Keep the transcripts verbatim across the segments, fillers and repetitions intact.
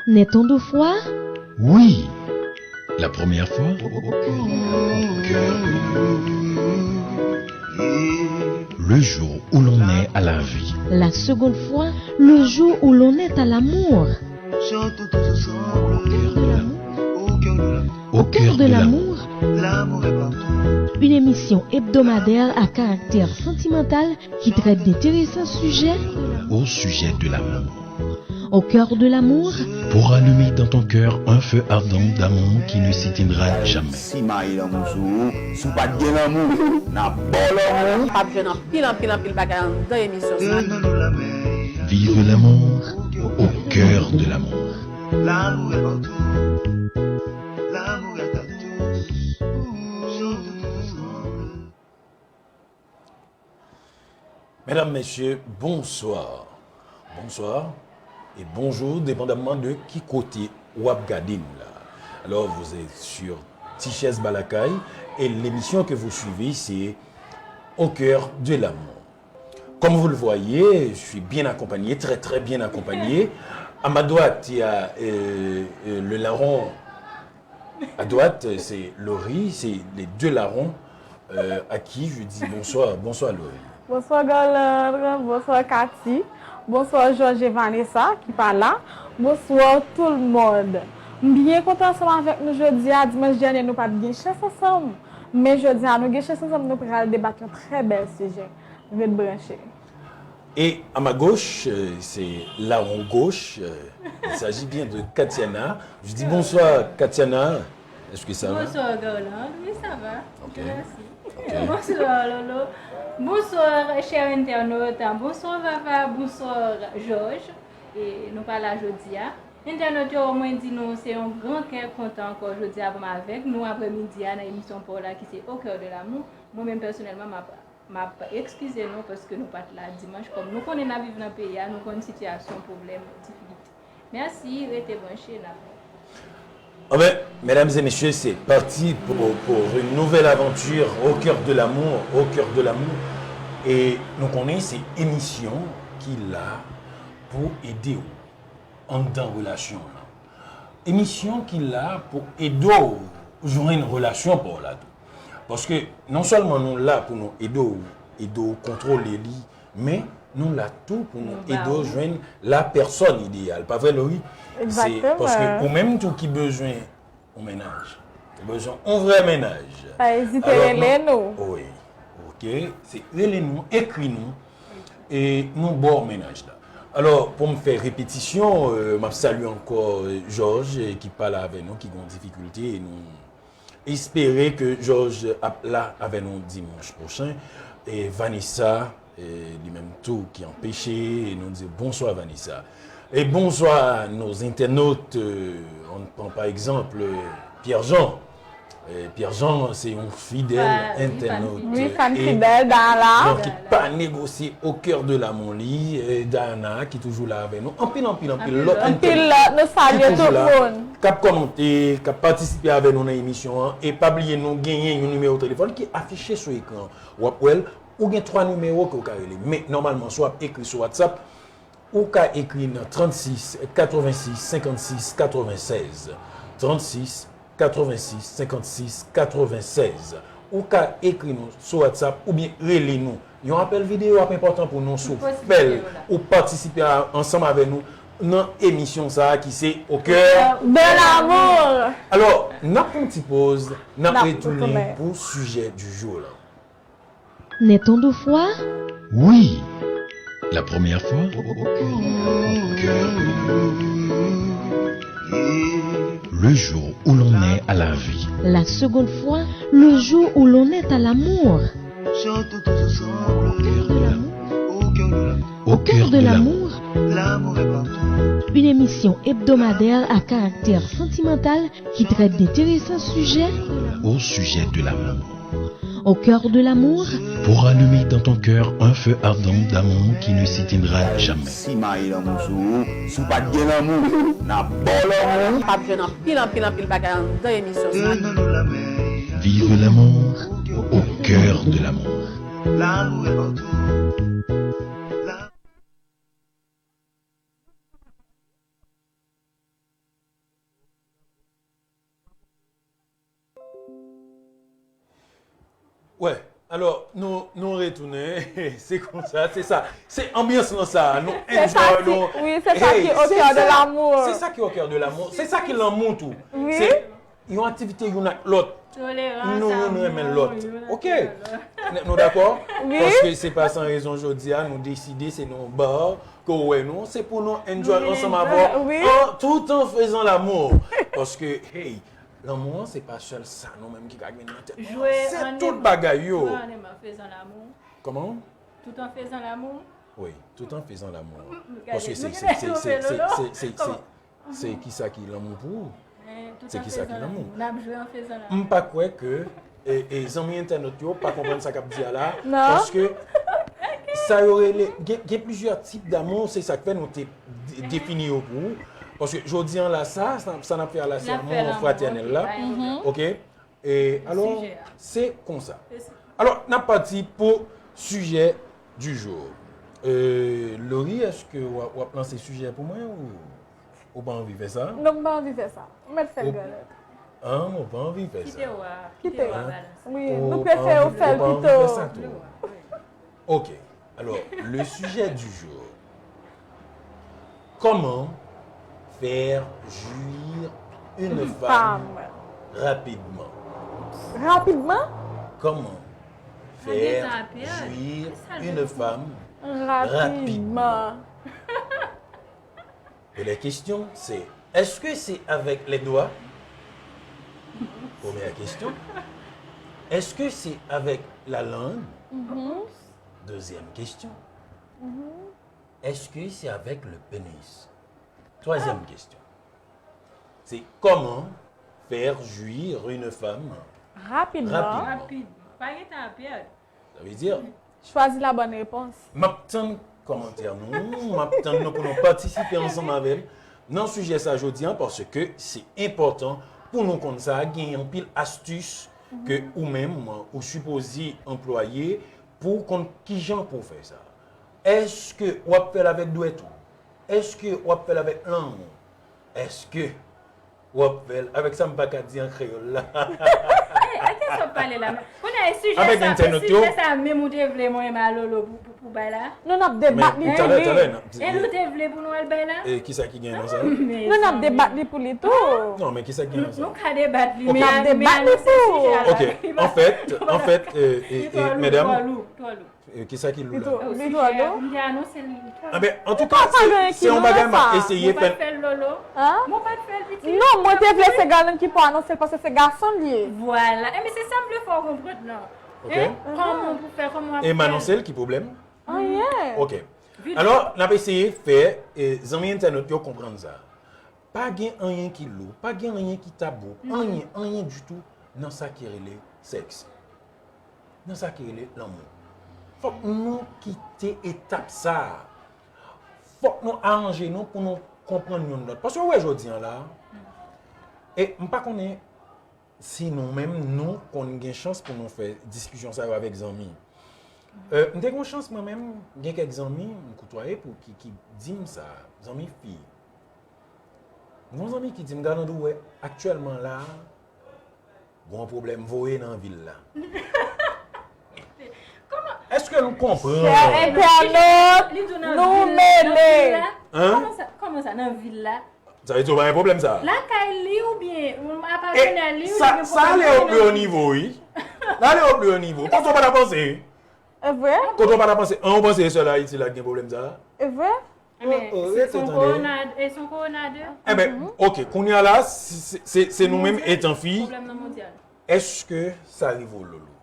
Naît-on deux fois ? Oui. La première fois, au cœur de l'amour. Le jour où l'on naît à la vie. La seconde fois, le jour où l'on naît à l'amour. Au cœur de l'amour. Au cœur de l'amour. Une émission hebdomadaire à caractère sentimental qui traite d'intéressants sujets. Au sujet de l'amour. Au cœur de l'amour. Pour allumer dans ton cœur un feu ardent d'amour qui ne s'éteindra jamais. Si mayi lanmou sou ou, si w pa t gen lanmou, n ap ba w lanmou. P ap jwenn anpil, anpil, anpil bagay anndan emisyon sa. Vive l'amour au cœur de l'amour. L'amour est partout. L'amour est partout. Chantons tous ensemble. Medam, mesye, bonswa. Bonswa e bonjou, depandamman de ki kote w ap gade m la. Alors, vous êtes sur Tichèz Balakay et l'émission que vous suivez, c'est Au cœur de l'amour. Comme vous le voyez, je suis bien accompagné, très, très bien accompagné. À ma droite, il y a euh, euh, le larron. À droite, c'est Laurie, c'est les deux larrons euh, à qui je dis bonsoir. Bonsoir, Laurie. Bonswa Galandre, bonswa Cathy, bonswa Georges et Vanessa ki pa la, bonswa tout le monde. M byen kontan ansanm avèk nou jodi a, dimanch dènye nou pa t gen chans ansanm, men jodi a nou gen chans ansanm, nou pral debat yon trè bèl sijè. Ret branche. Et à ma gauche, euh, c'est Laron Gauche. Euh, il s'agit bien de Katiana. Je dis bonsoir, Katiana. Est-ce que ça va? Bonsoir, Garland. Oui, ça va. Ok. Merci. Ok. Bonsoir, Lolo. Bonsoir, chers internautes. Bonsoir, Vava. Bonsoir, Georges. E nou pa la jodi a. Entènot yo, mwen di nou se yon gran kè kontan ankò jodi a pou m avèk nou aprèmidi a nan emisyon pa w la ki se Au cœur de l'amour. Mwen menm pèsonèlman, m ap M ap ekskize nou paske nou pa t la dimanch. Kòm nou konnen n ap viv nan peyi a, nou konn sitiyasyon, pwoblèm, difikilte. Mèsi, rete branche, n ap wè. Anben, medam e mesye, se pati pou, pour une nouvelle aventure au cœur de l'amour, au cœur de l'amour. E nou konnen se emisyon ki la pou ede w anndan relasyon w lan. Emisyon ki la pou ede w jwenn relasyon pa w la tou. Paske non sèlman nou la pou nou ede w, ede w kontwole li, men nou la tou pou nou ede w jwenn la pèsòn ideyal. Pa vre, Laurie? Egzakteman. Se paske ou menm tou ki bezwen yon mennaj. Ou bezwen yon vrè mennaj. Pa ezite rele nou. Wi. Ok. Se rele nou, ekri nou, e nou ba w mennaj la. Alò, pou m fè repetisyon, euh, m ap salye ankò, euh, Georges, euh, ki pa la avè nou, ki gen yon difikilte, e nou espere ke Georges ap la avè nou dimanch pwochen. E Vanessa, euh, li menm tou ki anpeche, e nou di bonswa Vanessa. E bonswa nos internautes, euh, on prend par exemple, euh, Pierre Jean. Eh, Pierre Jean se yon fidèl entènot. Wi, fan fidèl Dana. Donk, ki pa negosye au cœur de l'amour li, eh, Dana, ki toujou la avè nou. Anpil, anpil, anpil lòt entènot. Anpil lòt, nou salye tout moun. K ap kòmante, k ap patisipe avè nou nan emisyon an. E pa bliye, nou genyen yon nimewo telefòn ki afiche sou ekran. W ap wè l, ou gen twa nimewo ke w ka rele. Men, nòmalman, si w ap ekri sou WhatsApp, ou ka ekri nan trannsis, katrevensis, senkannsis, katrevennsèz. Trannsis, katrevensis, senkannsis, katrevennsèz. Ou ka ekri nou sou WhatsApp oubyen rele nou. Yon apèl videyo ap enpòtan pou nou, si w fè l, ou patisipe a, ansanm avè nou nan emisyon sa a ki se Au cœur de l'amour. Alò, n ap pran yon ti poz, n ap retounen pou sijè du jour la. Naît-on deux fois ? Oui. La première fois, au cœur, au cœur. Le jour où l'on naît à la vie. La seconde fois, le jour où l'on naît à l'amour. Chantons tous ensemble. Au cœur de l'amour. Au cœur de l'amour. L'amour est partout. Une émission hebdomadaire à caractère sentimental qui traite d'intéressants sujets. Au sujet de l'amour. Au cœur de l'amour. Pour allumer dans ton cœur un feu ardent d'amour qui ne s'éteindra jamais. Si mayi lanmou sou ou, si w pa t gen lanmou, n ap ba w lanmou. P ap jwenn anpil, anpil, anpil bagay anndan emisyon sa. Vive l'amour au cœur de l'amour. L'amour est partout. Wè, alò, nou, nou retounen. Se konsa, se sa. Se anbyans lan sa. Nou enjoy, nou. Wi, se sa ki au cœur de l'amour. Se sa ki au cœur de l'amour. Se sa ki lanmou tou. Se yon aktivite youn ak lòt. Nou youn renmen lòt. Ok. Nou dakò? Paske se pa san rezon jodi a, nou deside se nan bar ke w wè nou. Se pou nou enjoy ansanm avè w, tout en faisant l'amour. Paske, hey, lanmou an, se pa sèl sa nou menm ki ka gen nan tèt nou. Se tout bagay yo. Kòman? Tout en faisant l'amour? Wi, tout en faisant l'amour. Paske se, se, se, se, se, se, se, se kisa ki lanmou pou ou? Se kisa ki lanmou? M pa kwè ke e, e, zanmi entènot yo pa konprann sa k ap di a la. Paske sa yo rele, gen, gen plizyè tip damou, se sa k fè nou te de- defini yo pou ou. Paske jodi an la, sa, sa, sa n ap fè a la, se lanmou fratènèl la. Ok? E alò, se konsa. Alò, n ap pati pou sijè du jour. E, Laurie, èske w ap, w ap lanse sijè pou mwen ou, ou pa anvi fè sa? Non, m pa anvi fè sa. M mèt fè l granmèt. An, ou pa anvi fè sa? Kite w a, kite w a balanse. Wi, nou prefere w fè l pito. Ok. Alors, le sujet du jour. Comment faire jouir une femme rapidement? Rapidement? Comment faire jouir une femme rapidement? Et la question, c'est, est-ce que c'est avec les doigts? Première question. Est-ce que c'est avec la langue? Deuxième question. Est-ce que c'est avec le pénis? Troisième question. C'est comment faire jouir une femme rapidement? Pa gen tan ap pèd. Sa vle di, chwazi la bonne réponse. M ap tann kòmantè nou, m ap tann nou pou nou patisipe ansanm avè m nan sijè sa jodi an, paske se enpòtan pou nou konn sa, gen anpil astis ke ou menm ou sipoze anplwaye pou w konn kijan pou w fè sa. Èske w ap fè l avèk dwèt ou? Èske w ap fè l avèk lang ou? Èske w ap fè l avèk sa m pa ka di an kreyòl la? E, e kisa w ap pale la menm? Kounye a, e sijè sa, e sijè sa menm ou te vle mwen menm a Lolo pou, pou, pou bay la? Nou n ap debat li pou li. E nou te vle pou nou al bay la? E kisa ki gen nan sa? Nou n ap debat li pou li tou. Non, men kisa ki gen nan sa? Nou ka debat li, men a, men a nou se sijè a la. Ok, anfèt, anfèt, e, e, e, medam, twò lou, twò lou. E, kisa ki lou la? Li twò lou? M te anonse l, li twò lou. Anben, antouka, se, se yon bagay m ap eseye fè. Mwen pa t fè l, Lolo. Mwen pa t fè l, pitit. Non, mwen te vle se Garland ki pou anonse l, paske se gason l ye. Vwala. Enben, se sa m vle fè w konprann nan. Ok. Kòman pou fè, kòman w ap fè? E m anonse l, ki pwoblèm? Anyen. Ok. Alò, n ap eseye fè, e, zanmi entènot yo konprann sa. Pa gen anyen ki lou, pa gen anyen ki tabou, anyen, anyen ditou nan sa ki rele sèks. Nan sa ki rele lanmou. Fòk nou kite etap sa a. Fòk nou aranje nou pou nou konprann youn lòt. Paske w wè jodi an la, e m pa konnen si nou menm nou konn gen chans pou nou fè diskisyon sa yo avèk zanmi. E, m te gen yon chans mwen menm, gen kèk zanmi m koutwaye pou ki, ki di m sa, zanmi fi. Gon zanmi ki di m, Garland, ou wè, aktyèlman la, gon pwoblèm voye nan vil la. Èske nou konprann? Chè entènot, nou mele. Kòman sa, kòman sa, nan vil la? Sa vle di ou pa gen pwoblèm sa? Lakay li oubyen, apatenè li, oubyen sa ale o pli o nivo, wi. Sa ale o pli o nivo. Kote w pa ta panse? E vre? Kote w pa ta panse? An, ou panse e sèl Ayiti la ki gen pwoblèm sa? E vre? Enben, se son kowona, e son kowona de. Enben, ok, kounye a la, se, se, se nou menm etan fi, èske sa rive w, Lolo,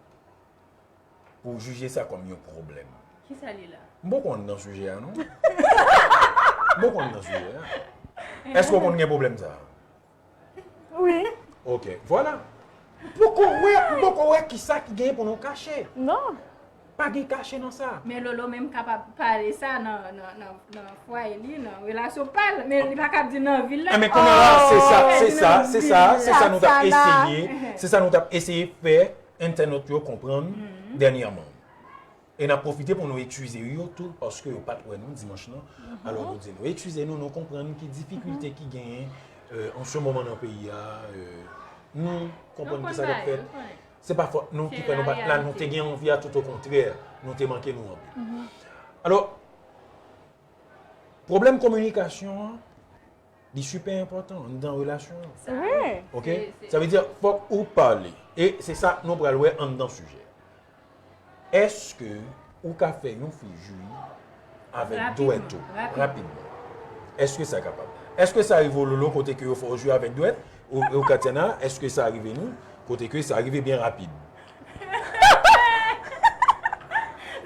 pou w jije sa kòm yon pwoblèm? Kisa li la? M poko antre nan sijè a, non. M poko antre nan sijè a. Èske w konn gen pwoblèm sa a? Wi. Ok, vwala. M poko wè, m poko wè kisa ki gen pou nou kache. Non. Pa gen kache nan sa. Men Lolo menm kapab pale sa nan, nan, nan, nan fwaye li, nan relasyon pa l, men li pa kab di nan vil la. Enben, kounye a la, se sa, se sa, se sa, se sa nou t ap eseye, se sa nou t ap eseye fè entènot yo konprann dènyèman. E n ap pwofite pou nou eskize yo tou, paske yo pa t wè nou dimanch lan. Alò, nou di nou eskize nou, nou konprann ki difikilte ki genyen, euh, an se moman nan peyi a, euh, nou konprann ki sa k ap fèt. Se pa fòt nou ki fè nou pa la, nou te gen anvi a, tout okontrè, nou te manke nou anvi. Alò, pwoblèm kominikasyon an, li sipè enpòtan anndan relasyon an. Wi. Ok? Sa vle di, fòk ou pale. E se sa nou pral wè anndan sijè. Èske ou ka fè yon fi jwi avèk dwèt ou rapidman? Èske sa kapab? Èske sa rive w, Lolo, kote ke yo fè w jwi avèk dwèt? Ou, ou Katiana, èske sa rive nou? Kote ke sa rive byen rapid.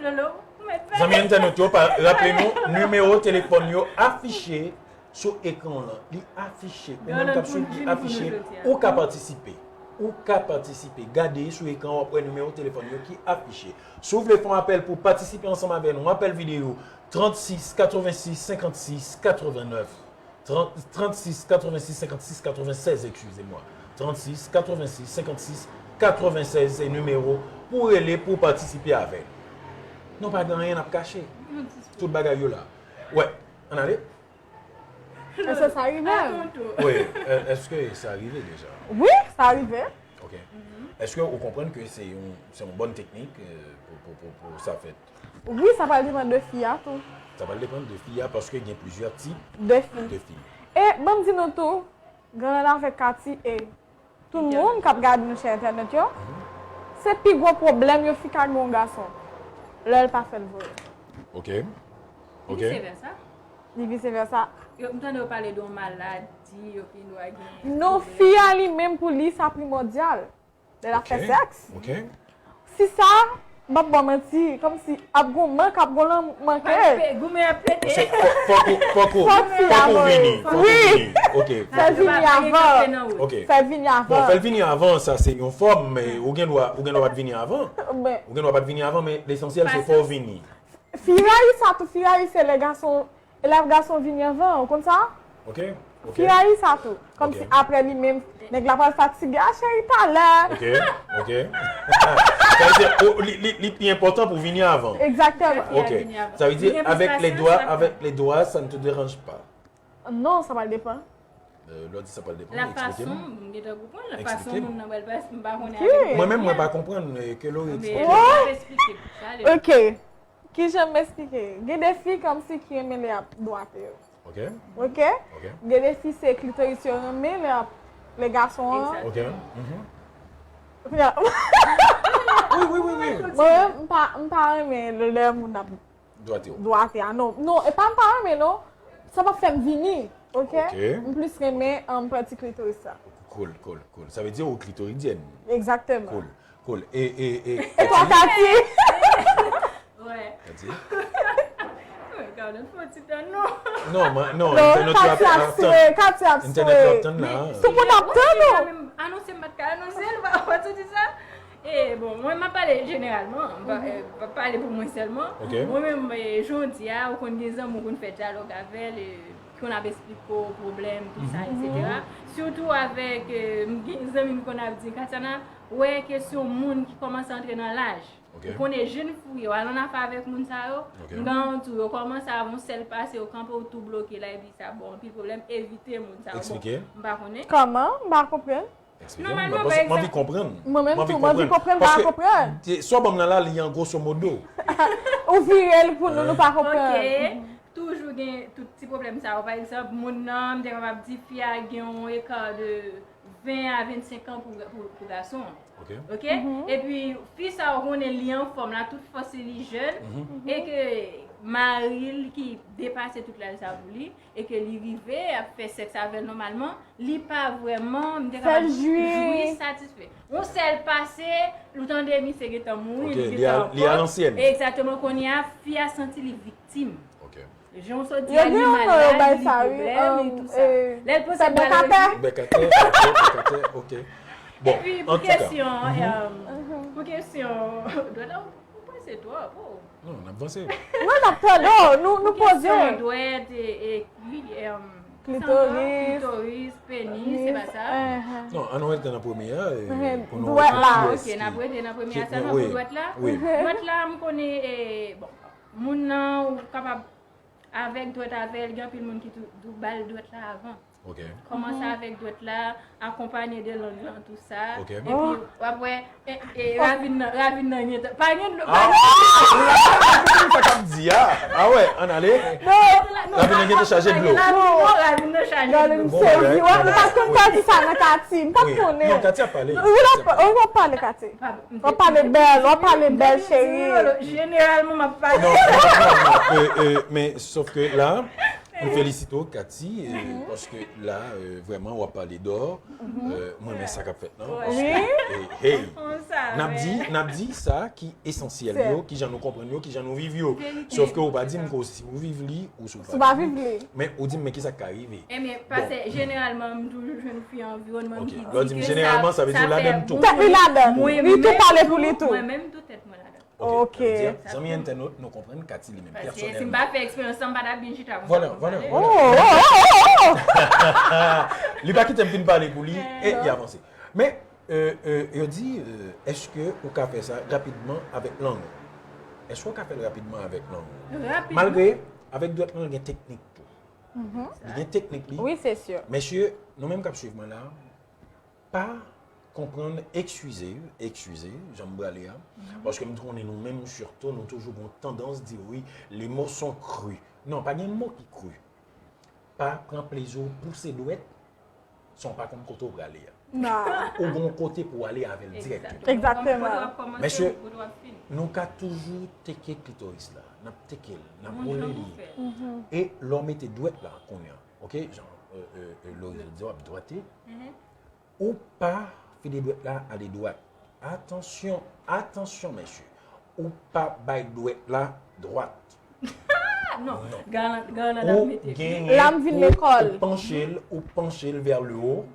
Lolo, ou mèt fè. Zanmi entènot yo, pa, raple nou, nimewo telefòn yo afiche sou ekran w lan. Li afiche. Ou menm k ap swiv, li afiche. Ou ka patisipe. Ou ka patisipe. Gade sou ekran, w ap wè nimewo telefòn yo ki afiche. Si w vle fè yon apèl pou patisipe ansanm avè nou, apèl videyo, trannsis, katrevensis, senkannsis, katrevenèf. Trant, trannsis, katrevensis, senkannsis, katrevennsèz, excusez-moi. Trannsis, katrevensis, senkannsis, katrevennsèz se nimewo pou w rele, pou w patisipe avè n. Nou pa gen anyen n ap kache. Tout bagay yo la. Wè, ann ale. Èske sa rive? Wi, è, èske sa rive deja? Wi, sa rive. Ok. Èske ou konprann ke se yon, se yon bòn teknik, euh, pou, pou, pou, pou sa fèt? Wi, sa pral depann de fi a tou. Sa pral depann de fi a paske gen plizyè tip de fi. De fi. E ban m di nou tou, Granlanda avèk Katy e tout moun k ap gade nou sou entènèt yo, se pi gwo pwoblèm yon fi ka gen yon gason lè l pa fè l voye. Ok. Ok. Vice versa. Li vice versa. Yo, m tande yo pale de yon maladi, yo gendwa gen. Non, fi a li menm pou li, sa primòdyal. Lè l ap fè sèks. Ok. Si sa, m p ap ba w manti, kòmsi ap gon mank, ap gon lan manke. Goumen ap pete. Fòk ou, fòk ou, fòk ou vini. Fòk ou vini. Ok. Fè l vini avan. Ok. Fè l vini avan. Bon, fè l vini avan, sa se yon fòm, men ou gen dwa, ou gen dwa pa t vini avan. Ou gen dwa pa t vini avan, men lesansyèl se fò w vini. Fi rayi sa tou, fi rayi se lè gason, lè gason vini anvan, ou konn sa? Ok, ok. Fi rayi sa tou. Kòmsi apre li menm, nèg la pral fatige, a cheri, talè. Ok, ok. Sa vle di, li, li, li pi enpòtan pou vini avan. Egzakteman. Ok. Sa vle di, avec les doigts, avec les doigts, ça ne te dérange pas. Non, sa pral depann. Euh, lè w di sa pral depann, eksplike m. Lafason, m gentan konprann, lafason moun nan pral pase, m pa konnen avèk dwèt. Mwen menm, mwen pa konprann, euh, ke Lori eksplike. Ok. Kijan m eksplike? Gen de fi kòmsi ki renmen lè y ap dwate yo. Ok. Ok? Ok. Gen de fi se klitoris yo renmen lè y ap, lè gason an. Ok. Wi, wi, wi, wi. Mwen menm, m pa, m pa renmen lè moun ap dwate w. Dwate a, non. Non, e pa m pa renmen, non. Sa p ap fè m vini, ok? Ok. M plis renmen, um, pati klitoris sa. Cool, cool, cool. Sa vle di ou klitoridyèn. Egzakteman. Cool, cool. E, e, e, e twa, Katy? Katy? Wè. Katy? Wè, Katy, fè yon ti tan, non. Non, mwen, non, non, entènot yo ap, Katy ap swe, Katy ap swe. Entènot yo ap tann la. Tout moun ap tann ou. Anonse m pa t ka anonse l, ou pa, ou pa soti sa. E, bon, mwen, m ap pale jeneralman, m pa, eh, pa pale pou mwen sèlman. Ok. Mwen menm, eh, jan w di a, ou konn gen zanmi w konn fè dyalòg avè l, eh, ki konn ap esplike w pwoblèm, tout sa, etsetera. Sitou avèk, eh, m gen zanmi m konn ap di, Katiana, wè kesyon moun ki kòmanse antre nan laj. Ok. Ou konnen jèn fi w ye, w al annafè avèk moun sa yo, m garanti w, yo kòmanse avè yon sèl pase, yo kanpe w tou bloke la, epi sa ba w anpil pwoblèm, evite moun sa yo. Bon, eksplike. M pa konnen. Kòman? M pa konprann. Eksplike m. Nòmalman, pa egzanp, mwen anvi konprann. Mwen menm tou, mwen anvi konprann, m pa konprann. Paske sa w ban m nan la, li an grosso modo. Ou vire l pou nou, nou pa konprann. Ok. Toujou gen tout ti pwoblèm sa yo. Pa egzanp, moun nan, m te kapab di fi a gen yon eka de ven a vennsenk an pou, pou, pou gason an. Ok. Ok? Epi, fi sa yo konnen li anfòm la, tout fòs li jèn, e ke mari l ki depase tout laj sa pou li, e ke li rive ap fè sèks avè l nòmalman, li pa vrèman, m te kapab di, jwi, satisfè. Yon sèl pase, ou tande misye gentan mouri, li gentan mò. Egzakteman, kounye a, fi a santi li viktim. Ok. Jan w sot di a, li malad, li pwoblèm, e tout sa. Lè l poze bal, bèk atè, bèk atè, ok. Bon, epi pou kesyon, pou kesyon, dwèt la, ou prese twòp, oh. Non, n ap vanse. Mwen, n ap tande w, nou, nou poze. Kesyon dwèt, e, e, kli-, em, klitoris, penis, se pa sa? Non, ann rete nan premye a, e, pou nou wè dwèt la. Ok, n ap rete nan premye a sèlman pou dwèt la. Wi. Dwèt la, m konnen, e, bon, moun nan, ou kapab avèk dwèt avè l, gen anpil moun ki tou, tou ba l dwèt la avan. Ok. Kòmanse avèk dwèt la, akonpanye de lang lan, tou sa. Ok. Epi w ap wè, e, e, ravin nan, ravin nan gen tan. Pa gen dlo, pa Ah, gen la, sa k ap di a. Ah wè, ann ale. Ravin nan gen tan chaje dlo. Ravin nan, ravin nan chaje Gade dlo. m Bon sezi. bagay, Wè, m bon pa konn pa di sa nan Kati. M pa Oui. konnen. Non, Kati ap pale. Wi, l ap, wi, w ap pale, Kati. W ap pale bèl, w ap pale bèl, cheri. Jeneralman, m ap pale. Non, non, non, non, euh, euh, men sòf ke la, m felisite w, Kati, euh, paske la, euh, vrèman, w ap pale dò. Euh, mwen, men sa k ap fèt, non? Paske, Wi. euh, hey, Konsa, n ap di, men. N ap di sa ki esansyèl yo, kijan nou konprann yo, kijan nou viv yo. Verite. Sòf ke ou pa di m ke si ou viv li ou si Si w pa viv li. Men ou di m, men kisa k ka rive? Ebyen, paske jeneralman, m toujou jwenn fi anviwònman m Ok. ki Lè w di di m ke jeneralman, sa, sa vle di sa w ladan fè m tou. bon Tèt li ladan. Mwen Li tou menm pale tou, pou li tou. Mwen menm tou tèt mwen ladan. Ok. Sa vle di, zanmi entènot, nou konprann Kati li menm Paske si m pèsonèlman. pa fè eksperyans sa, m pa t ap vin chita pou Vwala, sa, vwala. pale. Oh, oh, oh, oh, oh. Li pa kite m fin pale pou li e li avanse. Men, euh, euh, yo di, euh, èske ou ka fè sa rapidman avèk lang ou? Èske ou ka fè l rapidman avèk lang ou? Rapidman. Malgre, avèk dwèt lan, li gen teknik tou. Li gen teknik li. Wi, se si. Mesye, nou menm k ap swiv mwen la, pa konprann, eskize, eskize, jan m prale a. Paske m konnen nou menm, sirtou, nou toujou gon tandans di, wi, les mots sont crus. Non, pa gen mo ki kri. Pa pran plezi w pouse dwèt san w pa konn kote w prale a. Non. Ou gon kote pou w ale avè l dirèkteman. Egzakteman. Kote w ap kòmanse, Mesye, kote w ap fini. Nou ka toujou teke klitoris la. N ap teke l, n ap Bon, wole jan li. nou fè. E lè w mete dwèt la kounye a, ok, jan euh, euh, euh, Loris di w ap dwate, ou pa file dwèt la ale dwat. Atansyon, atansyon, mesye. Ou pa bay dwèt la dwat. Ah, non, galan, galan ap Ou mete. genyen La m vin pou lekòl. Ou panche l, ou panche l vers le haut.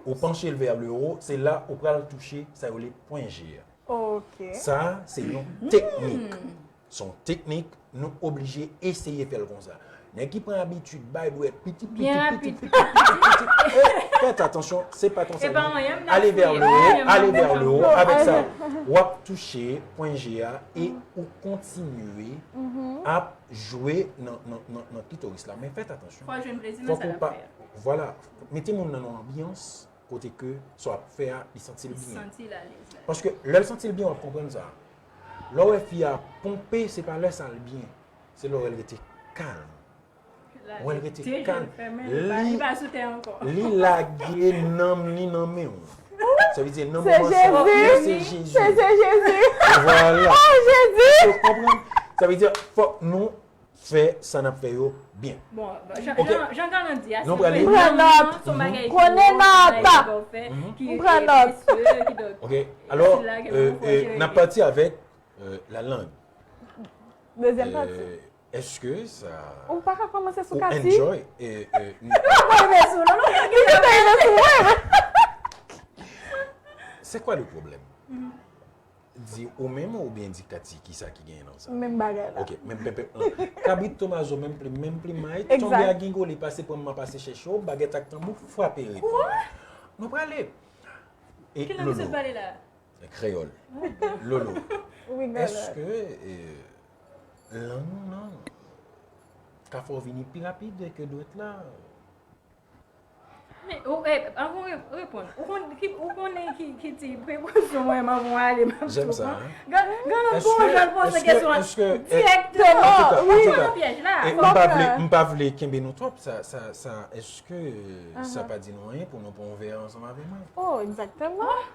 Ou panche l vers le haut, se la ou pral touche sa yo rele pwen G a. Ok. Sa, se yon teknik. Se yon teknik, nou oblije eseye fè l konsa. Nèg ki pran abitid bay dwèt piti, piti, Byen piti, rapid. piti, piti, piti, piti. Eh, fèt atansyon, se pa konsa. E pa anyen, m Ale nan vers sou le pye, haut, anyen, ale m vers nan le sou haut, pye. avèk sa, w ap touche pwen G a e ou kontinye ap jwe nan, nan, nan, nan klitoris la. Men fèt atansyon. Fò jwenn plezi Fòk nan sa ou l pa, ap fè. Vwala. Mete moun nan yon anbyans kote ke sa w ap fè a, li santi l byen. Santi l alèz la. Paske lè l santi l byen, w ap konprann sa. Lè w wè fi a ponpe, se pa lè sa l byen. Se lè w wè l rete kalm. Wè l rete kalm. Li, li lage nanm li nan men w. Sa vle di nanm ou ansanm, se Jezi. Se Jezi. Vwala. Oh, Jezi. Ou konprann? Sa vle di fòk nou fè sa n ap fè yo byen. Bon, jan, Ok. jan, jan Galan di a, Nou se prale. vre, Pran nanm nòt. nan, se yon bagay Konnen ki nòt. bon, ki M pran nòt. Ki, ki, ki, Ok, alò, sila ke euh, nou fò euh, jere. N ap pati avèk euh, la lang. Dezyèm pati. Euh, Èske sa Ou pa ka kòmanse sou ou Kati? Enjoy? E, euh, Ou pa rive sou, non, non. Li te rive sou mwen. C'est quoi le problème? Di ou menm oubyen di Kati, kisa ki genyen nan sa? Menm bagay la. Ok, menm pèpèp lan. Kabrit Tomazo, menm plim, menm plimay, Exact. Tonbe a gingole, pase pran m, pase chèche w, bagèt ak tanbou, frape reponn. Nou prale. E Ki lang misye Lolo, pale la? Kreyòl. Lolo, Wi, Galan. Èske eh, lang nan ka fè w vini pi rapid ke dwèt la? Men, ou, eh, anvan w re- reponn, ou konn, ki, ou konnen ki, ki ti prepozisyon mwen anvan w ale, m ap J'aime tou ça, pran. hein. Gan- Galan, bon, jan l poze kesyon an. Èske, Direkteman. antouka, Wi. Ou antouka, nan pyèj la. e, Fòk m pa nan- vle, m pa vle kenbe nou twòp, sa, sa, sa, èske euh, sa pa di nou anyen pou nou pran yon vè ansanm avè mwen? Oh, egzakteman.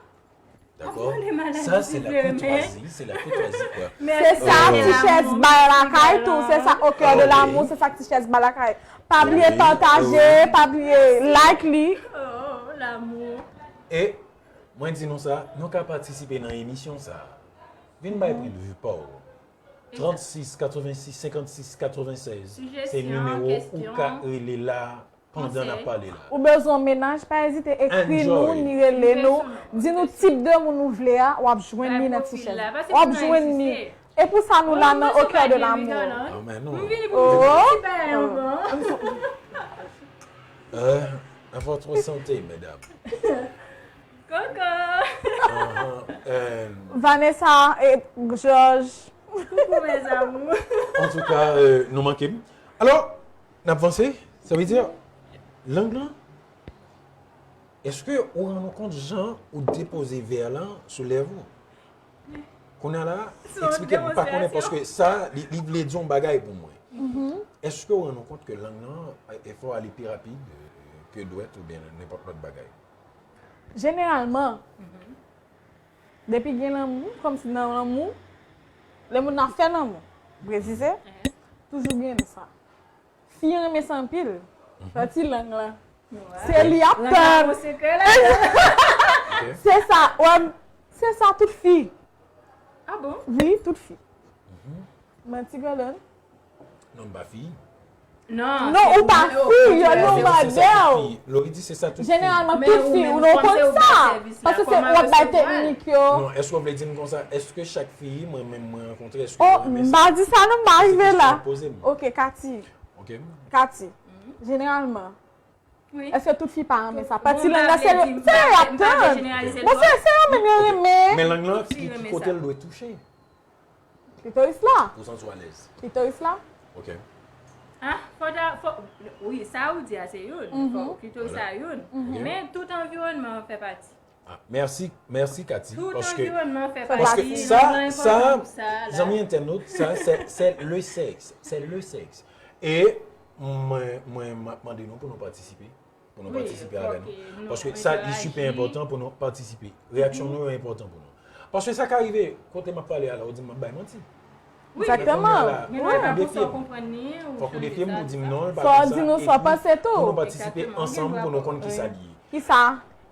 Dakò? Ap mande maladi Sa, se la sivle, men- koutwazi, se la koutwazi, kwa. Se sa, ti chèz bay lakay tou. Se sa, au cœur de l'amour, se sa ti chèz bay lakay. Pa bliye pataje, pa bliye like li. Oh, l'amour. E mwen di nou sa, nou ka patisipe nan emisyon sa. Vin bay pwen de vi pa w. Trannsis, katrevensis, senkannsis, katrevennsèz. Se nimewo ou ka rele la pandan n ap pale la. Ou bezwen yon mennaj, pa ezite ekri nou, ni rele nou. Di nou tip de moun ou vle a, w ap jwenn li nan ti chèz. W ap jwenn li. E pou sa nou la nan Au cœur de l'amour. Amen, non. M vini pou m ti bagay ankò. Euh, à votre santé, mesdames. Koko. Euh, Vanessa et Georges. Coucou mes amours. En tout cas, euh, nou manke m. Alò, n ap vanse, sa vle di, lang lan, Èske ou rann ou kont jan ou depoze vè lan sou lèv ou? Kounye a la, eksplike m, m pa konnen paske sa, li, li vle di yon bagay pou mwen. Èske ou rann ou kont ke lang lan, efò a li pi rapid ke dwèt oubyen nenpòt lòt bagay? Jeneralman, depi gen lanmou, kòmsi nan lanmou, lè moun nan fè lanmou, presize, toujou gen sa. Fi renmen sa anpil. Pati lang lan. Se li ap tann. Se sa, wè, se sa tout fi. Ah bon? Wi, tout fi. Manti grandan. Non, m pa fi. Non, Non, ou pa fi, yo non modèl. Lori di se sa tout fi. Jeneralman, tout fi, ou non konn sa. Paske se ou ap bay teknik yo. Non, èske w vle di m konsa, èske chak fi mwen menm mwen rankontre, èske Oh, m pa di sa non, m pa rive la. Poze m. Ok, Kati. Ok. Kati. Jeneralman, Oui. Èske tout fi pa renmen sa? Pati lang nan se se yo y ap tann. Bon, se se yo menm yo renmen. Men lang lan, ki, ki kote l dwe touche? Klitoris la. Pou w santi w alèz. Klitoris la. Ok. Ah, fò ta, fò, wi, sa ou di a se youn. Fò klitoris la youn. Men tout anviwònman an fè pati. Ah, mèsi, mèsi Cathy. Tout Paske, anviwònman an fè paske pati. sa, Lang lan sa, enpòtan pou sa la. Zanmi entènot, sa, se, se le sexe. Se le sexe. E mwen, mwen, m ap mande nou pou nou patisipe. Pou nou Wi, patisipe avè fòk, nou. nou Paske sa, li enteraji. Sipè enpòtan pou nou patisipe. Reyèksyon nou yo enpòtan pou nou. Paske sa ka rive, kote m ap pale a la, ou di m m ap bay manti. Wi, Exactement. Gen lè pa Defye fòs ou m. Konprann li, ou Fòk ou chanje defye m, sa. ou di m non, l pa Fò fè w sa, di nou epi sa w panse pou nou tou. patisipe Exactement. Ansanm, pou nou konn kisa li ye. Kisa?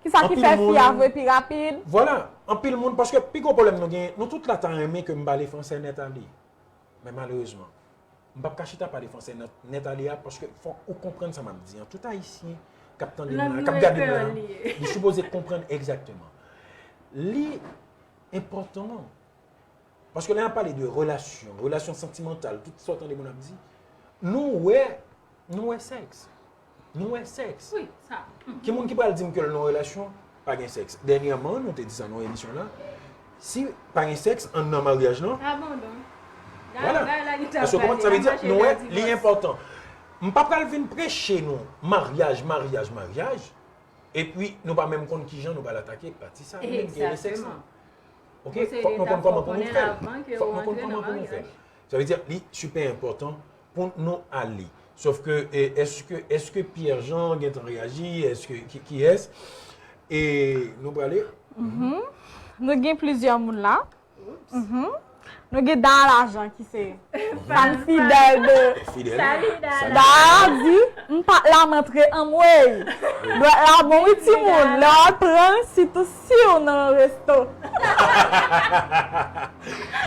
Kisa ki Anpil fè moun- fi a vre pi rapid? Vwala, anpil moun, paske pi gwo pwoblèm nou gen, nou tout la ta renmen ke m pale fransè nèt ale. Men malerezman, m p ap ka chita pale fransè nèt, nèt ale a, paske fòk ou konprann sa m ap di an. Tout Ayisyen k ap tande m la, Lang k ap nou gade m e la, kreyòl li ye. Li sipoze konprann egzakteman. Li enpòtan. Paske lè n ap pale de relasyon, relasyon santimantal, tout sa w tande moun ap di, nou wè, nou wè sèks. Nou wè sèks. Wi, sa. Ki moun ki pral di m ke l nan relasyon, pa gen sèks? Dènyèman, nou te di sa nan emisyon la. Si pa gen sèks anndan maryaj lan, Abandon. Vwala. Èske w konprann sa vle di? Nou wè, li enpòtan. M pa pral vin preche nou maryaj, maryaj, maryaj. Epi nou pa menm konn kijan nou pral atake pati sa, nou menm ki rele sèks lan. Ok? Fòk nou konn kòman pou nou fè l. Fòk nou konn kòman pou nou fè l. Sa vle di, li sipè enpòtan pou nou ale. Sòf ke, e, èske, èske Pierre Jean gentan reyaji? Èske, ki, kiyès? E nou prale? Nou gen plizyè moun la. Mhm. Nou gen Dara Lajan ki se fan fidèl de Fidèl. Salut, Dara. Dara di, m pa t la m antre anmwey. Dwèt la bon wi timoun, lè w ap pran l, sitou si w nan resto.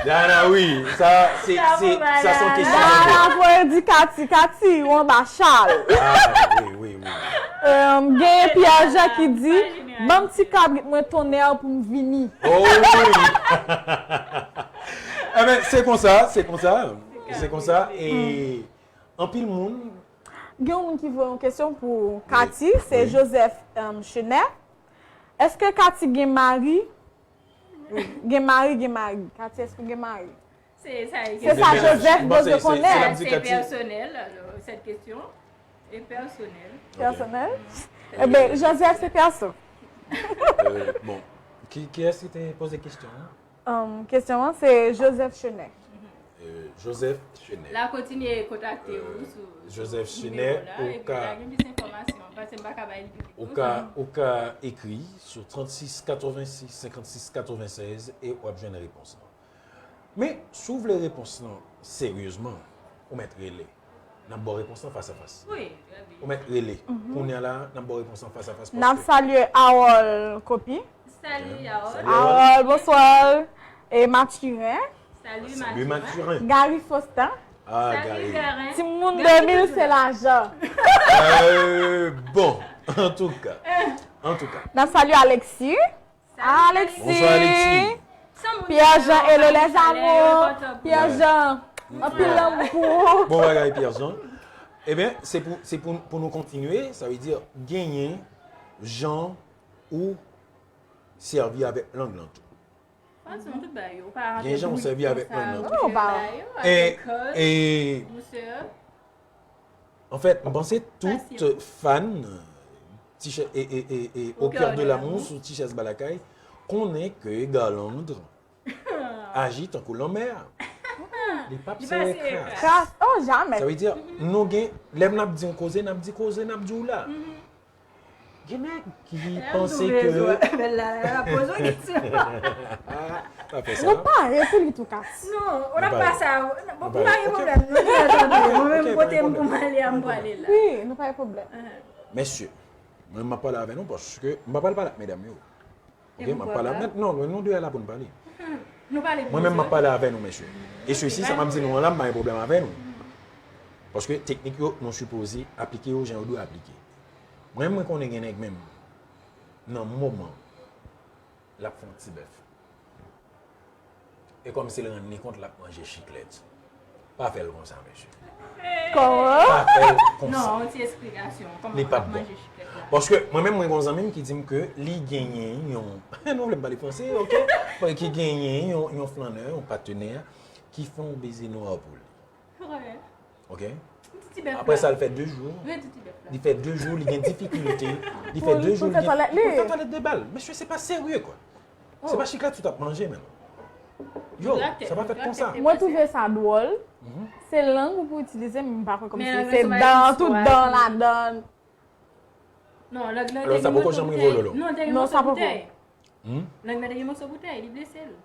Dara, wi, sa, se, se, sa se yon kesyon. Dara voye di Cathy, Cathy, ou anba chal. Ah, wi, wi, wi. Em, gen Pierre Jean ki di, ban m ti kabrit mwen tonnè pou m vini. Oh, wi. Eben, se konsa, se konsa. Se konsa, e anpil moun. Gen yon moun ki voye yon kesyon pou Cathy, se Joseph em, Chenet. Èske Cathy gen mari? Gen mari, gen mari. Cathy, èske w gen mari? Se sa, Se sa Joseph bezwen konnen. Se pèsonèl, cette question est personnelle. Pèsonèl? Eben, Joseph se pèso. Euh, bon, ki, kiyès ki te poze kesyon an? Um, kesyon an se Joseph Chenet. Euh, Joseph Chenet. La kontinye kontakte ou sou Joseph Chenet, ou ka, gen plis enfòmasyon, paske m pa ka bay li piblik. Ou ka, ou ka ekri sou trannsis katrevensis senkannsis katrevenses e w ap jwenn repons lan. Men, si w vle repons lan seryezman, ou mèt rele. N ap ba w repons lan fas a fas. Wi, trè byen. Ou mèt rele. Kounye a la, n ap ba w repons lan fas a fas. N ap salye Harold Kopi. Salut, Harold. Harold, bonswa. E Mathurin. Salut, Salut, Mathurin. Mathurin. Gary Faustin. Ah, Salut, Gary. Garin. Timoun Gary de mil toujou se la. Lajan. Euh, bon, en tout cas. En tout cas. N ap salye Alexis. Salut, Alexis. Bonsoir, Alexis. Sa moun Pierre Jean, sa hello yo les pale, amours. yo kontan pou Pierre yo. Jean. Anpil lanmou pou ou. Bon bagay, Pierre Jean. Ebyen, se pou, se pou, pou nou kontinye, sa vle di genyen jan ou sèvi avèk lang lan tou. Fason tout bagay yo, ou pa Gen jan ou sèvi avèk lang lan tou. Non, ba. E, e, Douceur. Anfèt, m panse tout fan ti chè- e, e, e, e, au cœur de l'amour sou ti chèz ba lakay, konnen ke Garlandre aji tankou lanmè a. Li p ap sere kras. Kras, oh, jamè. Sa vle di, nou gen, lè n ap di yon koze, n ap di koze, n ap di w la. Gen nèg ki panse ke. Bèl la, la, la, poze yon kesyon. Pa fè sa. Nou pare pou li tou, Kat. Non, ou n ap pa sa. Bon, pou pa gen pwoblèm, nou te tande. Mwen menm, kote m pou m ale a, m prale la. Wi, nou pa gen pwoblèm. Mesye, mwen, m ap pale avè nou paske m pa pral pale ak medam yo. Ok, m ap pale avè nou. Non, nou de a la pou n pale. Mwen menm, m ap pale avè nou, mesye. E sesi, sa m ap di nou an la, m pa gen pwoblèm avè nou. Paske teknik yo, nou sipoze aplike yo jan yo dwe aplike. Mwen, mwen konnen gen nèg menm, nan moman, l ap fè yon ti bèf. E kòmsi l rann li kont l ap manje chiklèt. Pa fè l konsa, mesye. Kòman? Pa fè l konsa. Non, yon ti esplikasyon. Kòman l ap manje chiklèt la? Paske mwen menm, mwen gen yon zanmi m ki di m ke li genyen yon, nou vle m pale franse, ok? Ki genyen yon, yon flannè, yon patenè, ki fè yon beze nwa pou li. Ok? Apre sa, l fè de jou. Li fè de jou, li gen difikilte. Li fè de jou, li gen, pou l fè twalèt li. Pou l fè twalèt de bal. Mesye, se pa serye, kwa. Se pa chiklèt ou t ap manje, menm. Yo, sa pa fèt konsa. Mwen twouve sa dwòl. Se lang ou pou itilize, men m pa kwè kòmsi se dan, tout dan ladan. Non, lang nan te gen moso boutèy. Non, sa poko. Lang nan te gen moso boutèy, li blese l.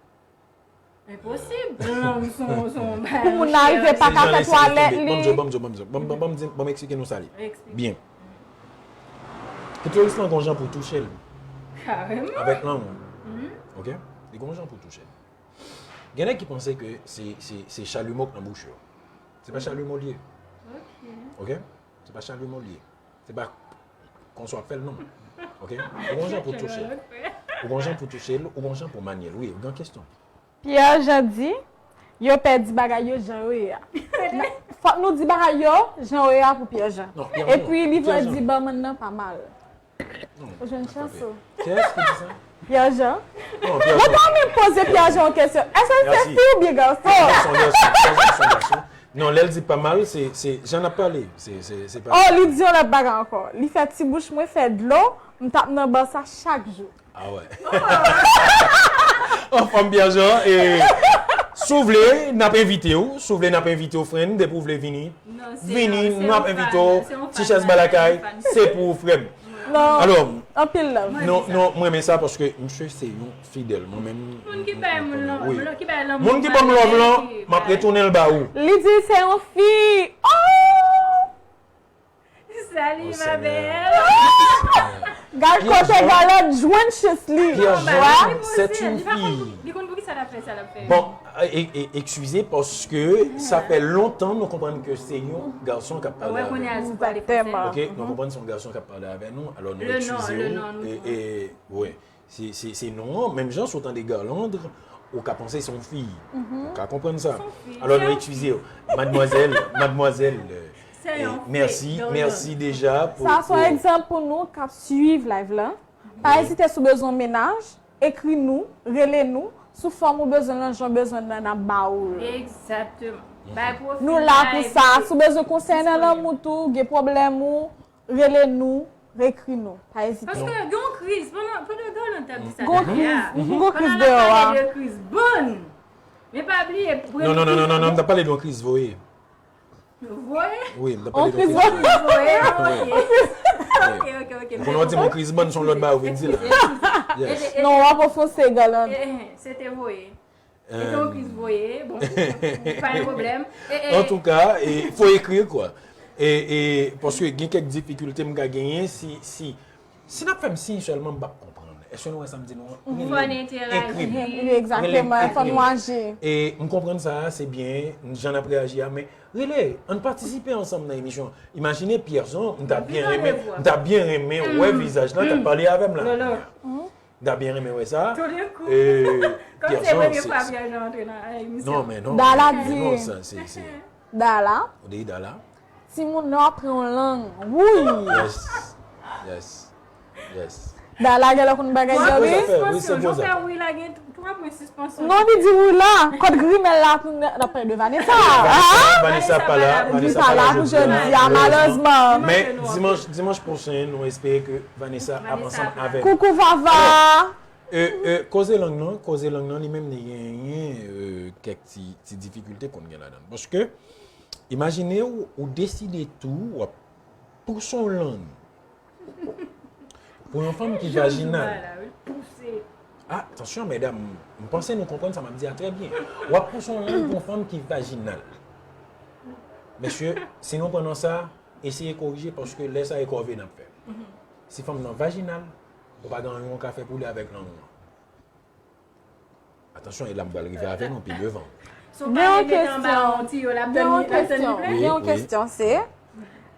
Enposib. Lang se yon, se yon bagay. Pou moun nan rive pa ka fè twalèt li. Ban m di w, ban m di w, ban m di w. Ban m, ban m, ban m di, ban m eksplike nou sa li. Eksplike. Byen. Klitoris lan gon jan pou touche l. Kareman. Avèk lang ou. Ok? Li gon jan pou touche l. Gen nèg ki panse ke se, se, se chalumeau k nan bouch yo. Se pa chalumeau l ye. Ok? Se pa chalumeau l ye. Se pa konsa w ap fè l, non. Ok? Ou gon jan pou touche l. Ou gon jan pou touche l, ou gon jan pou manye l. Wi, ou gen kesyon. Pierre Jean di, yo pèdi bagay yo jan yo ye a. Fòk nou di bagay yo jan yo ye a pou Pierre Jean. Epi li vle di banmann nan pa mal. Ou jwenn chans ou. Kiyès ki di sa? Pierre Jean. Non, Pierre Jean. Mwen pa menm poze Pierre Jean yon kesyon. Èske se fi oubyen gason? Pierre Jean se yon gason. Pierre Jean se yon gason. Non, lè l di pa mal, se, se jan n ap pale. Se, se, se pa. Oh, li di yon lòt bagay ankò. Li fè ti bouch mwen fè dlo, m t ap nan ba sa chak jou. Ah ouais. Anfòm, Pierre Jean, e, si w vle, n ap envite w. Si w vle, n ap envite w, friend, depi w vle vini. Vini, nou ap envite w. Ti chèz ba lakay, se pou ou, frè m. Alò, anpil love. Non, non, mwen renmen sa paske misye se yon fidèl. Mwen menm, moun ki bay moun love, ki bay lanmou, moun ki ban m love lan, m ap retounen l ba ou. Li di se yon fi. Oh! Salut, ma belle. Gad kote Garlandre jwenn chans li. Pierre Jean, c'est une fille. Li konn poukisa l ap fè sa l ap fè. Bon, e, e, eskize, paske sa fè lontan nou konprann ke se yon gason k ap pale avè nou. Ok, nou konprann se yon gason k ap pale avè nou, alò nou eskize w. E, e, wi. Se, se, se non an, menm jan si w tande Garlandre, ou ka panse se yon fi. Ou ka konprann sa. Alò nou eskize w. Madmwazèl, madmwazèl, e, mèsi, mèsi deja pou. Sa se yon egzanp pou nou k ap swiv live la. Pa ezite, si w bezwen yon mennaj, ekri nou, rele nou, sou fòm ou bezwen l lan, jan w bezwen l lan, n ap ba ou l. Egzakteman. Nou la pou sa. Si w bezwen konsèy nan lanmou tou, gen pwoblèm ou, rele nou, ekri nou. Pa ezite. Paske gen yon kriz, pandan, pandan Garlandre t ap di sa talè a, pandan l ap pale de kriz, bon! Men pa bliye, non, non, non, non, non, m t ap pale de yon kriz voye. Voye? Wi, m t ap pale de yon kriz voye. Voye, ok. Ok, ok, ok. Ou konnen w di m yon kriz, bon, se yon lòt bagay ou vin di la. Yes. Non, w ap ofanse, Garlandre. Se te voye. E te yon kriz voye, bon, pa gen pwoblèm. Antouka, e, fò ekri, kwa. E, e, paske gen kèk difikilte m ka genyen si, si, si n ap fè m siy sèlman, m p ap konprann. Èske nou wè sa m di nou an? Fò n enteraji. Ekri m. Wi, egzakteman, fò nou aji. E m konprann sa, se byen, jan n ap reyaji a, men rele, ann patisipe ansanm nan emisyon. Imajine Pierre Jean, m ta byen renmen, m ta byen renmen wè vizaj lan k ap pale avè m la. M ta byen renmen wè sa. Toudenkou. Kòm se premye fwa Pierre Jean antre nan emisyon. Non, men non. Dala di. Dala. Ou di Dala? Timoun nan ap pran yon lang. Wouy! Yes. Yes. Yes. Dala gen lè konn bagay Gwo diri. Zafè, wi, se gwo Jan fè zafè. Wi la gen twa pwen sispansyon. Non, li di wi la. Kot grimèl la pou n ap pale de Vanessa. Vanessa, Ah? Vanessa pa la, Li Vanessa pa pa la la pou jodi a, jodi a, malheureusement. Men dimanch, dimanch pwochen, nou espere ke Vanessa ap Vanessa ansanm ap la. avèk Coucou Vava. E, e, koze lang nan, koze lang nan, li menm li genyen e, kèk ti, ti difikilte konn gen ladan. Paske, imajine w, ou deside tou, w ap pouse yon lang pou yon fanm ki vajinal. Ah, atansyon, medam, m panse nou konprann sa m ap di a trè byen. W ap pouse yon lang pou yon fanm ki vajinal. Mesye, si nou pran nan sa, eseye korije paske lè sa e kòve n ap fè. Si fanm nan vajinal, ou pa gen anyen w ka fè pou li avèk lang nan. Atansyon, e la m pral rive avè nou pi devan. Si w pa mete anba yon tiyo, l ap Gen yon tann li kesyon. prè. Gen yon kesyon, se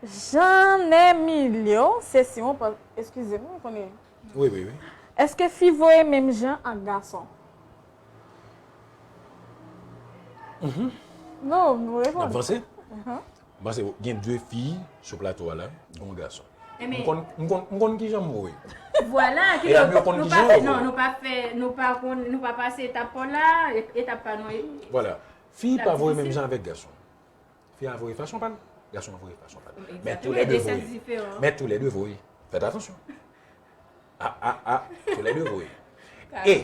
Jean Emilio, se si yon pa, eskize m, ou konnen. Wi, wi, wi. Èske fi voye menm jan ak gason? Non, nou N ap reponn. Vanse? M panse gen de fi sou plato a la, gen yon gason. M konn, m konn, m konn ki jan m voye. Vwala, ki E donk, yo konn nou ki pa jan fè, yo non, voye. Nou pa fè, nou pa konn, nou pa pase etap pa la, etap pa nou. Vwala. Fi La pa voye difisil. Menm jan avèk gason. Fi a voye fason pa l, gason an voye fason pa l. Men Egzakteman, toulède de sèks voye. Diferan. Men toulède voye. Fèt atansyon. A, a, a, toulède voye. E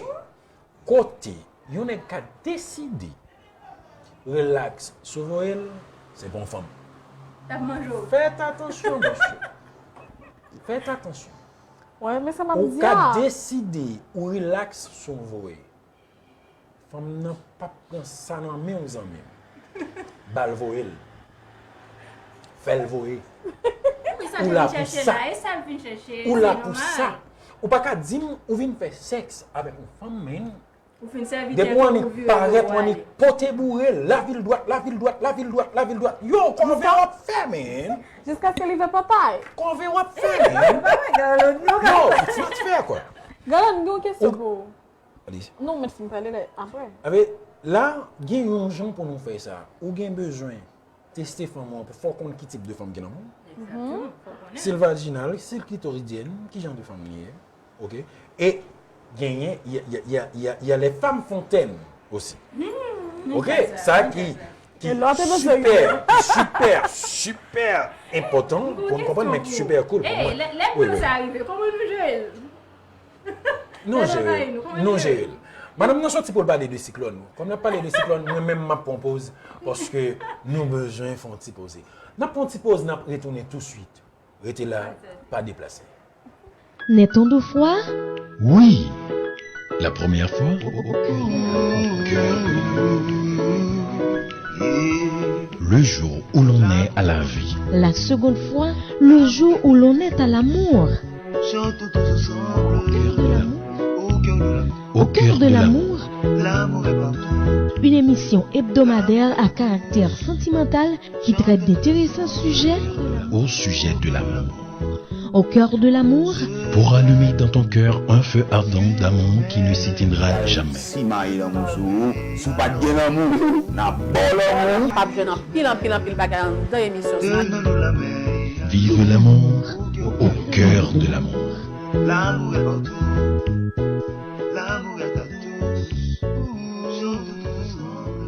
kote yon nèg ka deside relax sou voye l, se bon fanm. T ap manje w. Fèt atansyon, mesye. Fèt atansyon. Wè, men sa m ap Ou di ka a. Deside ou relax sou voye. Fanm nan p ap pran sa nan men w zanmi m. Ba l voye l. Fè l voye. Wi, sa Ou l la vin pou chèche sa. La, e sa l vin chèche. Ou la pou sa. Ou pa ka di m ou vin fè sèks avèk yon fanm men Ou fin sèvi depi w annik parèt, w annik pote boure, lave l dwat, lave l dwat, lave l dwat, lave l dwat. Yo, kòve w ap fè, men. Jiskaske li vle pòtay. Kòve w ap fè, men. Yo, it's not fair, kwa. Galan, gen yon kesyon pou ou. Allez. Non, mèt fin pale lè apre. Ave, la, gen yon jan pou nou fè sa. Ou gen bezwen teste fanm ou an pou fò konn ki tip de fanm ki nan men w. Si l vajinal, si l klitoridyèn, ki jan de fanm li ye. Oke? E genyen, y a, y a, y a, y a, y a les femmes fontaines osi. Oke? Sa ki, ki E lòt e bezwen sipè, ki sipè, sipè enpòtan pou n konprann, men ki sipè cool pou mwen. Lè, lè pou sa rive, kòman nou jere l? Nou jere l. Nou jere l. Madanm nan soti pou l pale de siklòn. Kòm n ap pale de siklòn, mwen menm m ap pran poz paske nou bezwen fè yon ti poze. N ap pran yon ti poz, n ap retounen touswit. Rete la, pa deplase. Naît-on deux fois ? Oui, la première fois au, au, au cœur de la mer. Le jour où l'on naît à la vie. La seconde fois, le jour où l'on naît à l'amour. Chantons tous ensemble au cœur de l'amour. Au cœur de l'amour, L'amour est partout. Une émission hebdomadaire à caractère sentimental qui traite d'intéressants sujets. Au sujet de l'amour. Au cœur de l'amour, Pour allumer dans ton cœur un feu ardent d'amour qui ne s'éteindra jamais. Si mayi lanmou sou ou, si w pa t gen lanmou, n ap ba w lanmou. P ap jwenn anpil, anpil, anpil bagay anndan emisyon sa. Vive l'amour au cœur de l'amour. L'amour est partout. L'amour est partout. Chantons tous ensemble.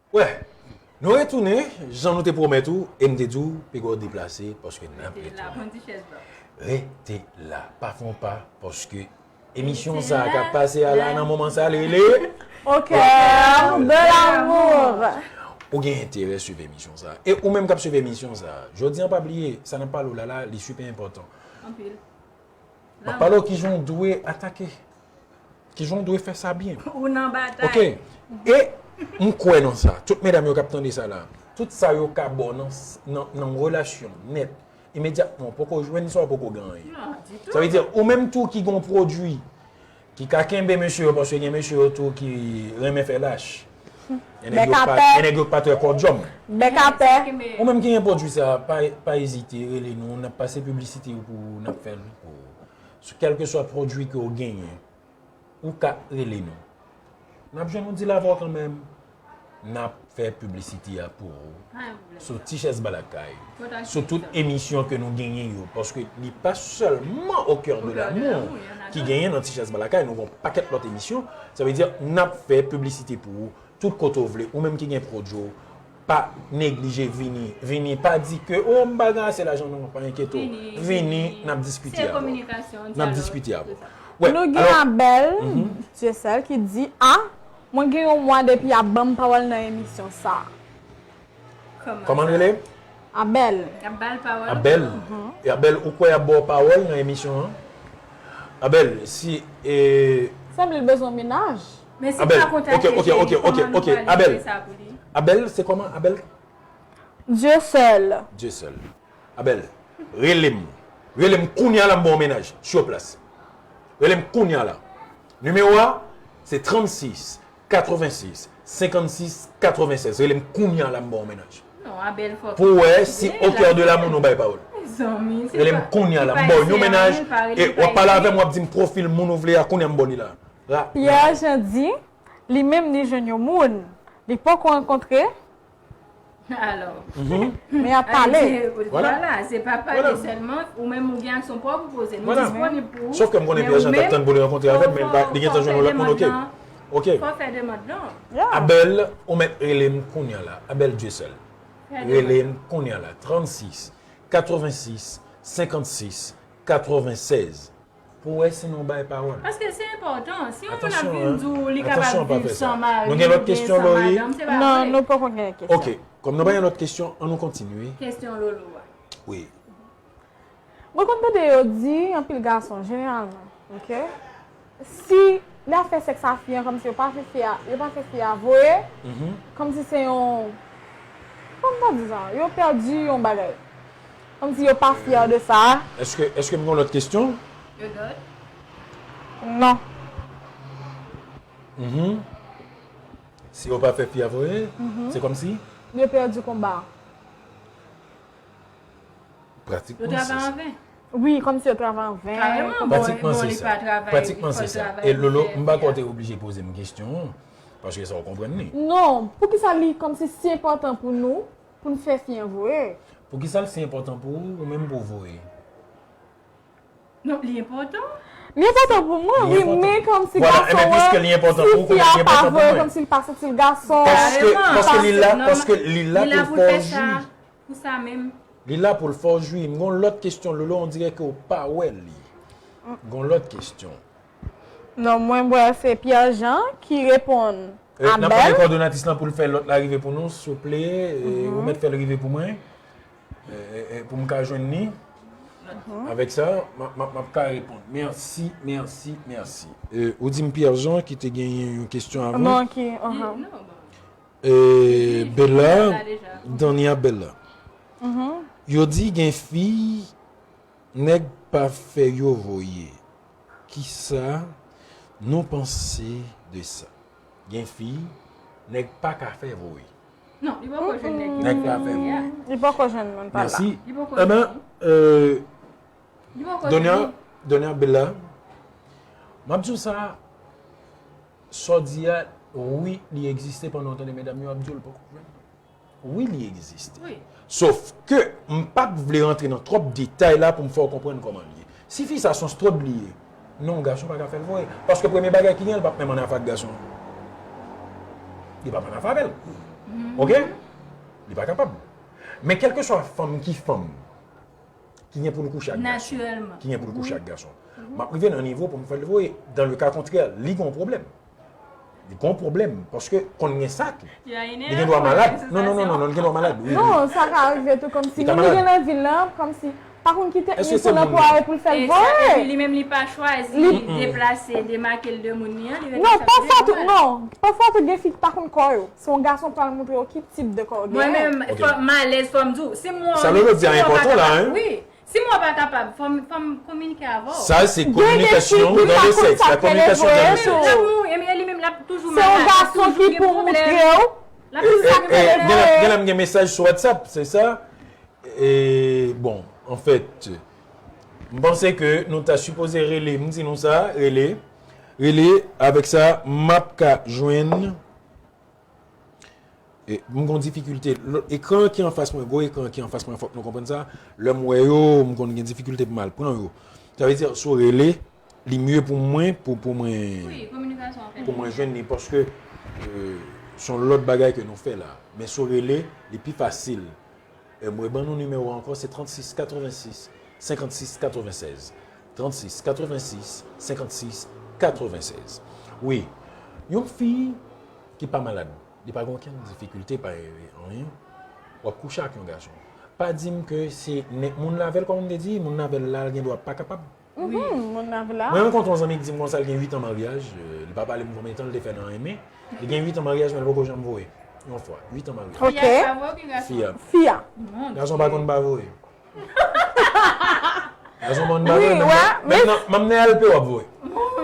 Wè, nou retounen, jan nou te pwomèt ou, e m te di w, piga w deplase, paske n ap retounen. Rete la, pa fè yon pa, paske emisyon sa a k ap pase a la, nan moman sa a, li rele Au cœur de l'amour. Ou gen enterè swiv emisyon sa a. E ou menm k ap swiv emisyon sa a, jodi a pa bliye, sa n ap pale w la la, li sipè enpòtan. M ap pale w kijan w dwe atake. Kijan w dwe fè sa byen. Ou nan batay. Oke. E m kwè nan sa. Tout medam yo k ap tande sa la, tout sa yo ka ba w nan, nan, nan relasyon nèt, imedyatman, w poko jwenn sa, w poko gen anyen. Sa vle di, ou menm tou ki gen yon pwodui, ki ka kenbe mesye yo, paske gen mesye yo tou ki renmen fè lach. Nèg yo pa, nèg yo pa trè kòdyòm. Bèk atè. Ou menm ki gen pwodui sa, pa, pa ezite, rele nou, n ap pase piblisite yo pou ou, n ap fè l pou ou. Sou kèlkeswa pwodui ke w genyen, ou ka rele nou. N ap jwenn yon dil avè w kanmenm. N ap fè piblisite a pou ou. Sou Ti Chèz Ba Lakay. Sou tout emisyon ke nou genyen yo. Paske li pa sèlman Au cœur de l'amour ki genyen nan Ti Chèz Ba Lakay. Nou gen yon pakèt lòt emisyon. Sa vle di, n ap fè piblisite pou ou. Tout kote w vle, ou menm ki gen pwodui w, pa neglije vini. Vini, pa di ke, o, m pa gen ase lajan, non, pa enkyete w. Vini, n ap diskite avè w. N ap diskite avè w. Nou gen Abel Dieuseul ki di, a, mwen gen yon mwa depi y ap ban m pawòl nan emisyon sa a. Kòman l rele? Abel. Y ap ba l pawòl. Abel. E Abel, ou kwè y ap ba w pawòl nan emisyon an? Abel, si, e, sanble l bezwen mennaj. Men si l pa kontakte Jerry, kòman nou pral jere sa pou li? Abel, se kòman? Abel? Dieuseul. Dieuseul. Abel, rele m. Rele m kounye a la, m ba w mennaj. Sur place. Rele m kounye a la. Nimewo a, se trannsis, katrevensis, senkannsis, katrevennsèz. Rele m kounye a la, m ba w mennaj. Non, Abel, fòk pou w wè si Au cœur de l'amour nou bay pawòl. Mezanmi, se pa, rele m kounye a la, m ba w yon mennaj, e w ap pale avè m, w ap di m pwofil moun ou vle a, kounye a m ba w li la. Pierre Jean di, li menm li jwenn yon moun, li poko rankontre, alò. Men y ap pale. Vwala, se pa pale sèlman, ou menm ou gen aksyon pwòp ou poze. Nou disponib pou ou. Sòf ke m konnen Pierre Jean t ap tann pou li rankontre avè m, men li gentan jwenn yon lòt moun, oke. Oke. Fò fè demann lan. Abel, ou mèt rele m kounye a la. Abel Dieuseul. Rele m kounye a la. Trannsis, katrevensis, senkannsis, katrevennsèz. Pou wè si nou bay pawòl. Paske se enpòtan. Si yon moun ap vin di w li kapab viv san mari, oubyen san madanm, se pa vre. Non, nou poko gen kesyon. Oke, kòm nou pa gen lòt kesyon, an nou kontinye. Kesyon Lolo a. Wi. Mwen konn tande yo di, anpil gason, jeneralman, oke? Si lè y ap fè sèks a fi an, kòmsi yo pa fè fi a, yo pa fè fi a voye, kòmsi se yon, kòman m ta di sa? Yo pèdi yon bagay. Kòmsi yo pa fyè de sa. Èske, èske m gen yon lòt kesyon? Non. Mhm. Si yo pa fè fi a voye, se kòmsi? Yo pèdi konba. Pratikman se sa. Wi, kòmsi yo travay an ven. Pratikman se sa. Pratikman se sa. E Lolo, m pa kwè w te oblije poze m kesyon an, paske sa w konprann li. Non, poukisa li kòmsi si enpòtan pou nou, pou n fè fi an voye? Poukisa l si enpòtan pou ou, ou menm pou w voye? Non, li enpòtan. Li enpòtan pou mwen, wi, men kòmsi gason an, si fi a pa voye, kòmsi l pa santi l gason. Paske, paske li la, paske li la pou l fè w jwi. Pou sa menm. Li la pou l fè w jwi. M gon lòt kesyon, Lolo, on dirè ke w pa wè li. Gon lòt kesyon. Non, mwen wè se Pierre Jean ki reponn. N ap mande kòdonatris lan pou l fè lòt la rive pou nou, souple. Ou mèt fè l rive pou mwen. Pou m ka jwenn li. Avèk sa, m ap ka reponn. Mèsi, mèsi, mèsi. Ou di m Pierre Jean ki te genyen yon kesyon avan. Non, ki, Bella, Dania Bella. Yo di gen fi, nèg pa fè yo voye. Kisa nou panse de sa? Gen fi, nèg pa ka fè voye. Non, li poko jwenn nèg ki fè voye a. Li poko jwenn moun pa la. Mèsi. Li poko jwenn. Ebyen, Dania, Dania Bella, m ap di w sa, sa w di a, wi, li egziste, pandan w tande medam yo ap di w l poko jwenn. Wi, li egziste. Sof ke m pa t vle rantre nan twòp detay la pou m fè w konprann kòman l ye. Si fi sa se yon stròb li ye, non, gason pa ka fè l voye. Paske premye bagay ki gen, l p ap menm ann afè ak gason an. Li p ap ann afè avè l. Oke? Li pa kapab. Men kèlkeswa fanm ki fanm, ki gen pou l kouche ak gason. Natirèlman. Ki gen pou l kouche ak gason. M ap rive nan nivo pou m fè l voye. Dan le ka kontrè, li gen yon pwoblèm. Li gen yon pwoblèm, paske konn gen sa tou. Li gen dwa malad. Non, non, non, non, non, li gen dwa malad, wi, wi. Non, sa ka rive tou, kòmsi moun ki gen nan vil lan, kòmsi pa konn kite li pou nan pwa e pou l fè l voye. Epi li menm li pa chwazi deplase, demake l de moun li an, li rete. Non, pafwa tou, non. Pafwa tou gen fi ki pa konn kò yo. Se yon gason pral montre yo ki tip de kò w genyen. Mwen menm, fò m alèz, fò m di w. Si m wè yon nèg, si m wè yon papa, wi. Si mwen pa kapab, fò m fò m kominike avè w. Sa se kominikasyon nan le sèks, la communication dans le sexe. Lanmou, e li menm l ap toujou malad, l ap toujou gen pwoblèm. L ap toujou gen pwoblèm. Gen lè m gen mesaj sou WhatsApp, se sa? E, bon, anfèt, m panse ke nou ta sipoze rele, m di nou sa, rele, rele, avèk sa, m ap ka jwenn, e, m gon difikilte. Ekran ki anfas mwen, gwo ekran ki anfas mwen, fòk nou konprann sa. Lè m wè yo, m konn gen difikilte pou m al pran yo. Sa vle di, si w rele, li mye pou mwen, pou, pou mwen, pou mwen jwenn li, paske, e, se yon lòt bagay ke nou fè la. Men si w rele, li pi fasil. E mwen ban nou nimewo a ankò, se trannsis katrevensis senkannsis katrevennsèz. Trannsis katrevensis senkannsis katrevennsèz. Wi, yon fi ki pa malad, li pa gen okenn difikilte, pa anyen, w ap kouche ak yon gason. Pa di m ke se nèg moun l avè l, kòm m te di, moun l avè l la, l gen dwa pa kapab. Mhm, moun nan vle la. Mwen rankontre yon zanmi ki di m konsa, l gen uit an maryaj, e, li pa pale m konbyen tan l te fè nan renmen. Li gen uit an maryaj, men l poko janm voye. Yon fwa, uit an maryaj. Ok. Fi a pa voye oubyen gason? Fi a. Fi a. Mon Dye. Gason pa konn pa voye. Gason pa konn pa voye, men, men, men, m ap mennen al pe w ap voye.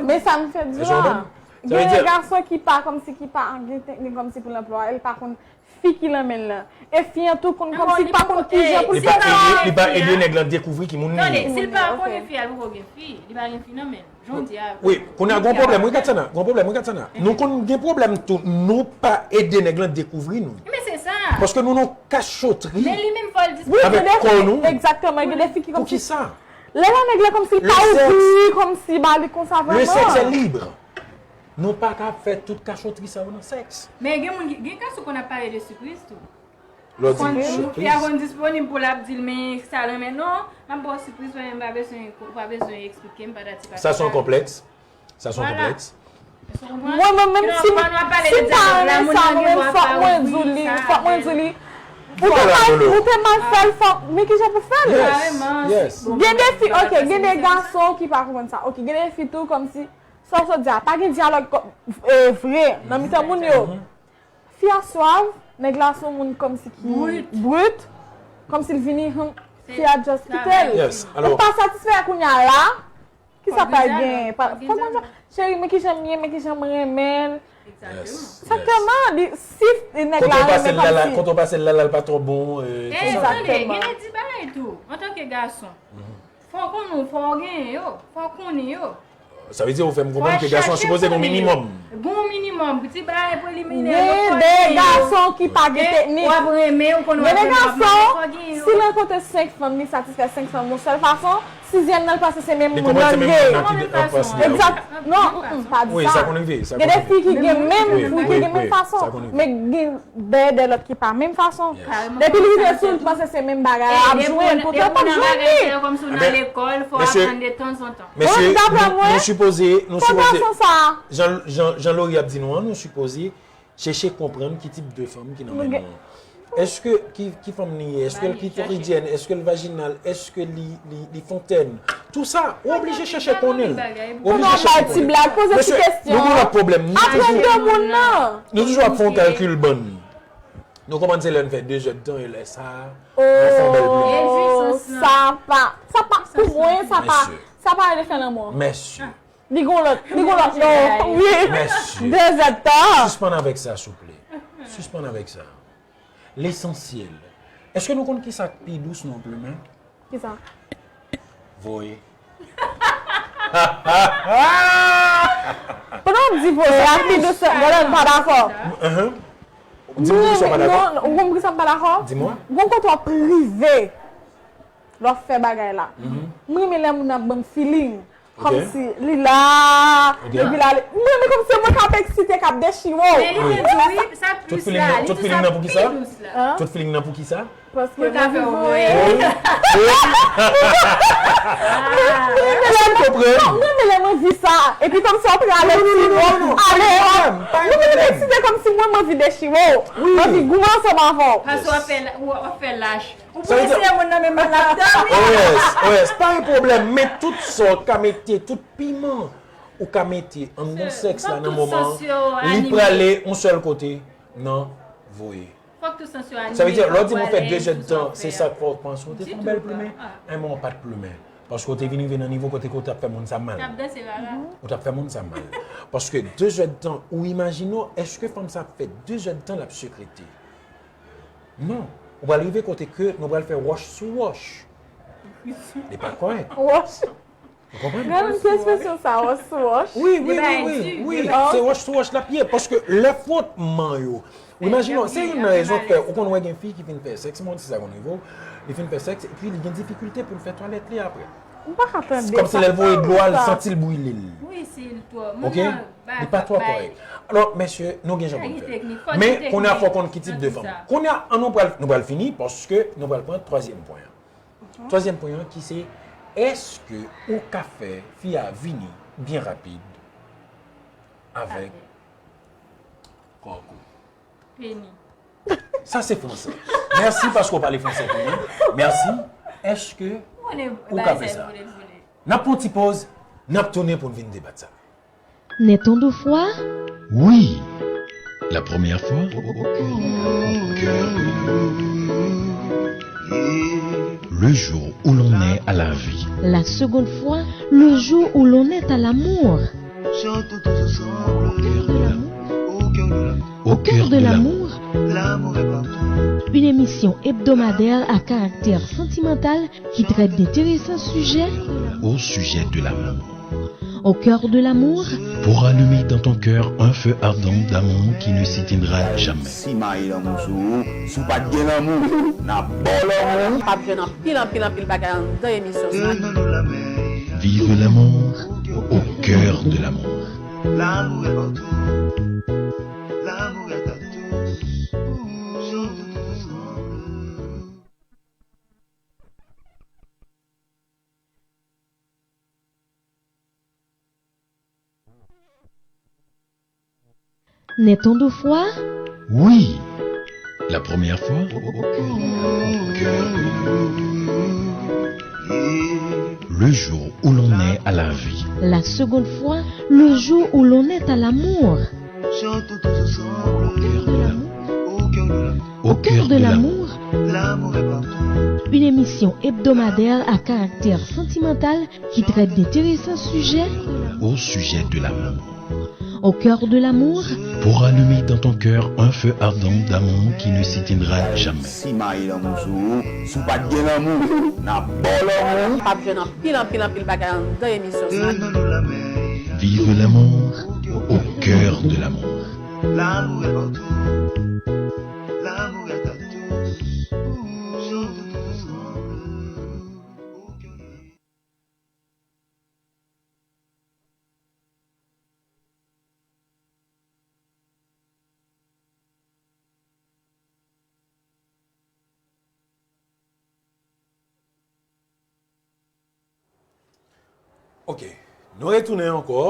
Men sa m fè di w a. Gen de gason ki pa, kòmsi ki pa gen teknik kòmsi pou l anplwaye, li pa konn fi ki nan men l lan. E fi an tou konn kòmsi pa konn kijan pou l fè sa. Li pa ede nèg lan dekouvri ki moun li ye. Tande, si l pa konnen fi a, li poko gen fi. Li pa gen fi nan men l. Jan w di a. Wi, kounye a gon pwoblèm, wi, Katana. Gon pwoblèm, wi, Katana. Nou konn gen pwoblèm tou, nou pa ede nèg lan dekouvri nou. Men se sa. Paske nou nan kachotri avèk kò nou. Egzakteman, gen de fi ki kòmsi. Poukisa? Lè la nèg la kòmsi l pa ouvri, kòmsi ba li konsa vrèman. Le sexe est libre. Nou pa ka fè tout kachotri sa yo nan sèks. Men gen moun ki, gen gason konn ap pale de sipriz tou. Lè w di sipriz. Fi a konn disponib pou l ap di l, men sa l renmen non, m ap ba w sipriz, men m pa bezwen, ou pa bezwen eksplike m, patati patata. Sa se yon konplèks. Sa se yon konplèks. Mwen menm, menm si, si m pa renmen sa, mwen menm fòk mwen di li, fòk mwen di li. Ou te mal, ou te mal fè l, fòk, men kijan pou fè l. Yes, yes. Gen de fi, ok, gen de gason ki pa konprann sa. Ok, gen de fi tou, kòmsi, sa w sot di a, pa gen dyalòg vre nan mitan moun yo. Fi a swav, nèg la se yon moun kòmsi ki brit, kòmsi l vini, hmm, fi a just kite l. Ou pa satisfè kounye a la, kisa pral gen? Fòk mwen di, cheri, men kijan m ye, men kijan m renmen l. Egzakteman. Li, si nèg la renmen kòmsi. Kote w pase l la, la l pa twò bon, e, tout sa. Egzakteman. Gen de ti bagay tou, antanke gason. Fò w konnen, fò w genyen yo, fò w konnen yo. Sa vle di ou fè m konprann ke gason sipoze gen yon minimòm. Gen yon minimòm, ti bagay preliminè yo fò genyen yo. Gen de gason ki pa gen teknik. W ap renmen, ou konnen w ap renmen, w ap renmen, fò genyen yo. Gen de gason, si l rankontre senk fanm, li satisfè senk fanm yon sèl fason, sizyèm nan l panse se menm moun nan l ye. Egzak, non, pa di sa. Gen de fi ki gen menm, ki gen menm fason, men gen dèyè de lòt ki pa menm fason. Depi li rive sou l, panse se menm bagay la ap jwenn, poutan l p ap jwenn li. Kòmsi w nan lekòl, fò w aprann de tanzantan. Mesye, nou, nou sipoze, nou sipoze, jan, jan, jan Lori ap di nou an, nou sipoze chèche konprann ki tip de fanm ki nan men nou an. Èske, ki, ki fanm li ye? Èske l klitoridyen? Èske l vajinal? Èske li, li, li fontèn? Tou sa, ou oblije chèche konnen l. Ou oblije chèche konnen l. Mesye, nou gen yon lòt pwoblèm. Nou toujou, nou toujou ap fè yon kalkil bann. Nou konprann se lè n fè de zèdtan e lè sa a, nou fè yon bèl plim. Oh, sa pa, sa pa, pou mwen, sa pa, sa pa refè lanmou. Mesye. Li gon lòt, li gon lòt non. Wi. Mesye. De zèdtan. Sispann avèk sa, souple. Sispann avèk sa. Lesansyèl. Èske nou konn kisa k pi dous nan yon plimen? Kisa? Voye. Pandan w ap di voye a pi dous, gade m pa dakò. Di m poukisa w pa dakò. Non, ou konn poukisa m pa dakò? Di mwen. Gon kote w ap rive lè w ap fè bagay la. M renmen lè moun nan ap ban m feeling. Kòmsi li la, epi la, li, m renmen kòmsi se mwen k ap eksite, k ap dechire w. Men li te di wi, sa plis la, li di sa pi dous la. Tout feeling nan poukisa? Paske m anvi voye. M renmen lè m anvi sa. Epi kòmsi w ap rale ti mo, ale, m renmen eksite kòmsi mwen m anvi dechire w. M anvi goumen ansanm avè w. Paske w ap fè, w ap fè lach. Ou prese moun nan menm malad dòmi. O S, o S, pa yon pwoblèm, men tout sa w ka mete, tout piman ou ka mete anndan sèks la nan moman an, li prale yon sèl kote, nan voye. Fòk tout sans yo anime, fòk ou alèz, tout sa w fè a. Sa vle di, lè w di m ou fè de zè d tan, se sa k fè w panse w te fè yon bèl plimen? Enben, w pa t plimen. Paske w te vin rive nan nivo kote ke w t ap fè moun sa mal. N ap danse, Rara. Ou t ap fè moun sa mal. Paske de zè d tan, ou imajine w, èske fanm sa ap fè de zè d tan l ap sekrete? Non. Ou pral rive kote ke nou pral fè wòch sou wòch. Li pa kòrèk. Wòch. Ou konprann? Gade ti ekspresyon sa, wòch sou wòch. Wi, wi, wi, wi, wi. Se wòch sou wòch l ap ye, paske lè fwotman yo. Ou imajine w, se youn nan rezon k fè, ou konn wè gen fi ki fin fè sèks, m pa konn si sa konn rive w, li fin fè sèks, epi li gen difikilte pou l fè twalèt li apre. M pa ka tande sa. Kòmsi lè l voye dlo a, l santi l brile l. Wi, si l twò. Ok? Li pa twò kòrèk. Alò, mesye, nou gen jan pou n fè. Men, kounye a, fò w konn ki tip de fanm. Kounye a, an nou pral, nou pral fini, paske nou pral pran twazyèm pwen an. Twazyèm pwen an ki se, èske ou ka fè fi a vini byen rapid avèk kòk ou? Peni. Sa se fransè. Mèsi paske w pale fransè pou mwen. Mèsi. Èske ou ka fè sa? N ap pran ti pòz, n ap tounen pou n vin debat sa. Naît-on deux fois? Oui. La première fois, au cœur. Le jour où l'on naît à la vie. La seconde fois, le jour où l'on naît à l'amour. Au cœur de l'amour. Au cœur de l'amour. Une émission hebdomadaire à caractère sentimental qui traite d'intéressants sujets. Au sujet de l'amour. Au cœur de l'amour. Pour allumer dans ton cœur un feu ardent d'amour qui ne s'éteindra jamais. Simaye lanmou sou ou, si w pa t gen lanmou, n ap ba w lanmou. P ap jwenn anpil, anpil, anpil bagay anndan emisyon sa. Vive l'amour au cœur de l'amour. L'amour est partout. L'amour est partout. Chantons tous ensemble. Naît-on deux fois? Oui. La première fois, au cœur. Le jour où l'on naît à la vie. La seconde fois, le jour où l'on naît à l'amour. Chantons tous ensemble. Au cœur de l'amour. Au cœur de l'amour. L'amour est partout. Une émission hebdomadaire à caractère sentimental qui traite d'intéressants sujets. Au sujet de l'amour. Au cœur de l'amour. Pour allumer dans ton cœur un feu ardent d'amour qui ne s'éteindra jamais. Simaye lanmou sou ou, si w pa t gen lanmou, n ap ba w lanmou. P ap jwenn anpil, anpil, anpil bagay anndan emisyon sa. Vive l'amour au cœur de l'amour. L'amour est partout. L'amour est à tous. Chantons tous ensemble. Ok. Nou retounen ankò,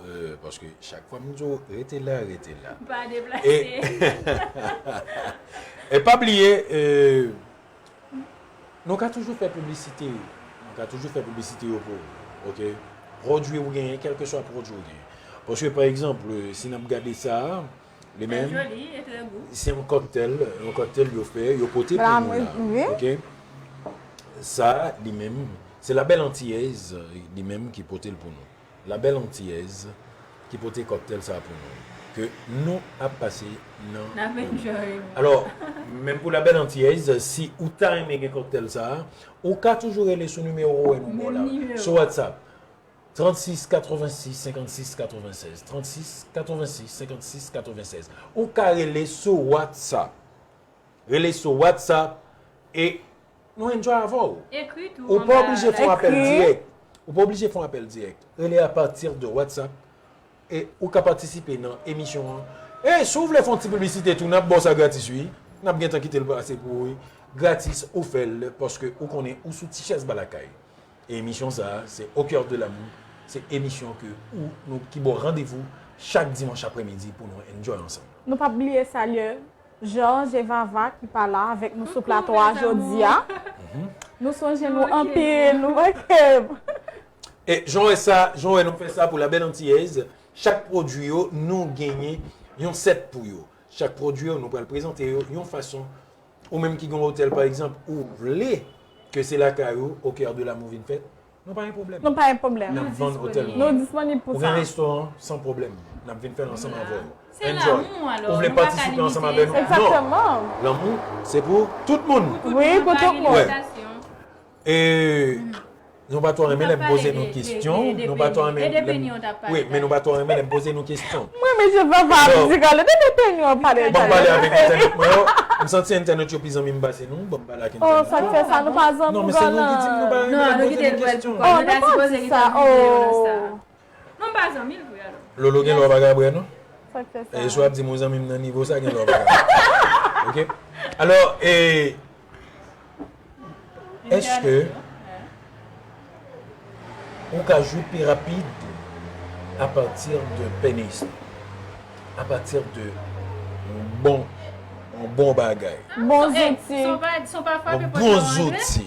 euh, paske chak fwa m di w, rete la, rete la. Pa deplase. E, e pa bliye, euh, nou ka toujou fè piblisite yo. Nou ka toujou fè piblisite yo pou ou. Ok? Pwodui ou genyen, kèlkeswa pwodui ou genyen. Paske, pa egzanp, si n ap gade sa a, li menm, se yon kòktèl, yon kòktèl yo fè, yo pote pou nou la. Ok? Sa a, li menm, se La Belle Antillaise, li menm ki pote l pou nou. La Belle Antillaise ki pote kòktèl sa a pou nou, ke nou ap pase nan... N ap enjoy. Alò, menm pou La Belle Antillaise, si ou ta renmen gen kòktèl sa a, ou ka toujou rele sou nimewo ou wè nou ba w la, sou WhatsApp. Trannsis katrevensis senkannsis katrevennsèz. Trannsis katrevensis senkannsis katrevennsèz. Ou ka rele sou WhatsApp. Rele sou WhatsApp e nou enjoy avè w. Ekri tou anba live. Ou pa oblije fè yon apèl dirèk. Ou pa oblije fè yon apèl dirèk. Rele apati de WhatsApp e ou ka patisipe nan emisyon an. E si w vle fè yon ti piblisite tou, n ap ba w sa gratis, wi. N ap gentan kite l pase pou ou, wi. Gratis, ou fè l, paske ou konnen ou sou ti chèz ba lakay. E emisyon sa a, se Au cœur de l'amour. Se emisyon ke ou, nou, ki ba w randevou chak dimanch aprèmidi pou nou enjoy ansanm. Nou p ap bliye salye Georges e Vava ki pa la avèk nou sou plato a jodi a. Nou sonje nou anpil, nou manke m. E jan w wè sa, jan w wè nou fè sa pou La Belle Antillaise, chak pwodui yo, nou genyen yon sèt pou yo. chak pwodui yo, nou pral prezante yo yon fason. Ou menm ki gen yon otèl, pa egzanp, ou vle ke se lakay ou, Au Cœur de l'Amour vin fèt, nou pa gen pwoblèm. Nou pa gen pwoblèm. N ap vann otèl nou. Nou disponib pou sa. Ou gen restoran, san pwoblèm. N ap vin fè l ansanm avè w. Se lanmou, alò. Ou vle patisipe ansanm avè nou? Egzakteman. Non. Lanmou, se pou tout moun. Wi, pou tout moun. E nou pa twò renmen lè m poze nou kesyon. Nou pa twò renmen lè m, wi, men nou pa twò renmen lè m poze nou kesyon. Mwen, men je vais pas dire, le de peni, on parle. Ban m pale avèk entènot mwen yo. M santi entènot yo pi zanmi m pase nou. Ban m pale ak entènot yo. Oh, sa k fè sa, nou pa zanmi. Non, men se nou ki di m nou pa renmen lè m poze nou kesyon. Oh, nou pa di sa. Oh. Non, m pa zanmi l vre, alò. Lolo, gen lè w pa ka bwè, non? Sa k fè sa? E si w ap di m ou zanmi m nan nivo sa, gen lè w pa ka bwè. Oke? Alò, e, èske ou ka jwi pi rapid apati de penis? Apati de yon bon, yon bon bagay. Bon zouti. Yon bon zouti.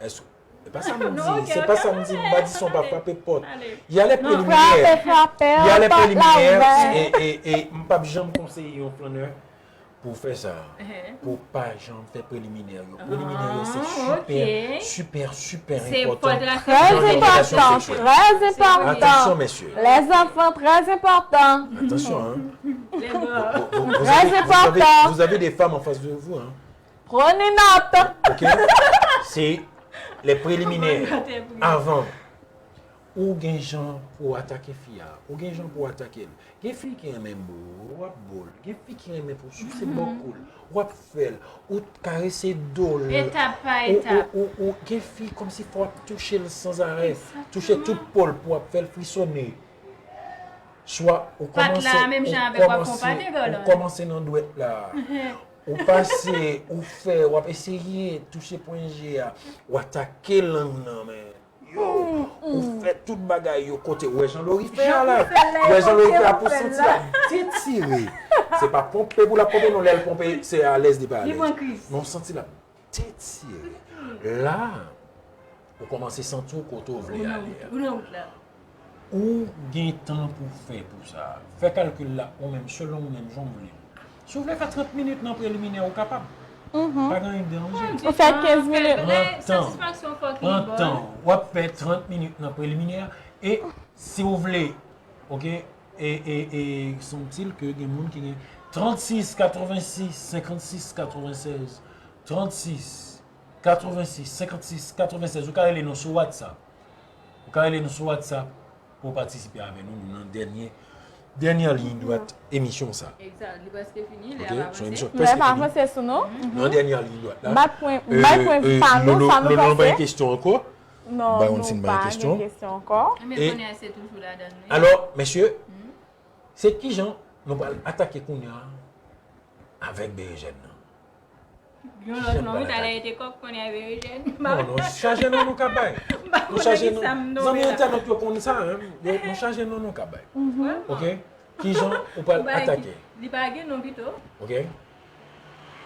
Èske E pa sa m di, se pa sa m di, m pa di si w pa frape pòt. Y a les préliminaires. Y a les préliminaires, e, e, e m p ap janm konseye yon flannè pou w fè sa. Pou w pa janm fè preliminè yo. Preliminè yo se super, super, super enpòtan. Très important, très important. Attention, messieurs. Les enfants, très important. Attention, hein. Très important. Vous avez, vous avez des femmes en face de vous, hein. Prenez note. Oke? Se les préliminaires. Avan ou gen jan pou w atake fi a, ou gen jan pou w atake l. Gen fi ki renmen bo, w ap bo l. Gen fi ki renmen pou w sise bò kou l, w ap fè l, ou karese do l. Etap pa etap. Ou, ou, ou, ou gen fi kòmsi fò w ap touche l sanzarè, touche tout po l pou w ap fè l frisone. Swa ou kòmanse, ou kòmanse, ou kòmanse nan dwèt la. Ou pase, ou fè, w ap eseye touche pwen G a, w atake lang nan, men yo, ou fè tout bagay yo kote, ou wè jan Lori fè a la, ou wè jan Lori fè a pou santi l ap detire. Se pa ponpe pou l ap ponpe, non, lè l ponpe, se alèz li pa alèz. Men w santi l ap detire. La, ou kòmanse santi w kote w vle ale a. Ou gen tan pou w fè pou sa. Fè kalkil la ou menm, selon ou menm, jan w vle l. Si w vle fè trant minit nan preliminè, ou kapab. Pa gen anyen k deranje. Ou fè kenz minit. Pran tan. Pran tan. W ap fè trant minit nan preliminè. E si w vle, oke, e, e, e santi l ke gen moun ki gen trannsis katrevensis senkannsis katrevennsèz, trannsis katrevensis senkannsis katrevennsèz, ou ka rele nou sou WhatsApp. Ou ka rele nou sou WhatsApp pou w patisipe avè nou. Nou nan dènye, dènyè liy dwat emisyon sa. Egzak, li prèske fini, lè ap avanse. Lè ap avanse sou nou. Nou nan dènyè liy dwat la. Bay pwen, bay pwen pa nou, sa nou panse. Lolo, nou pa gen kesyon ankò? Non, nou pa gen kesyon ankò. Ebyen, kounye a se toujou ladan nou ye. Alò, mesye, se kijan nou pral atake kounye a avèk berejèn nan? Yon lòt non, wi, talè e te kòk, kounye a berejèn. Non, non, chaje non nou ka bay. Nou chaje non. Zanmi entènot yo konn sa, hein. Nou chaje non nou ka bay. Oke? Kijan ou pral atake? Li pa gen non pito. Oke?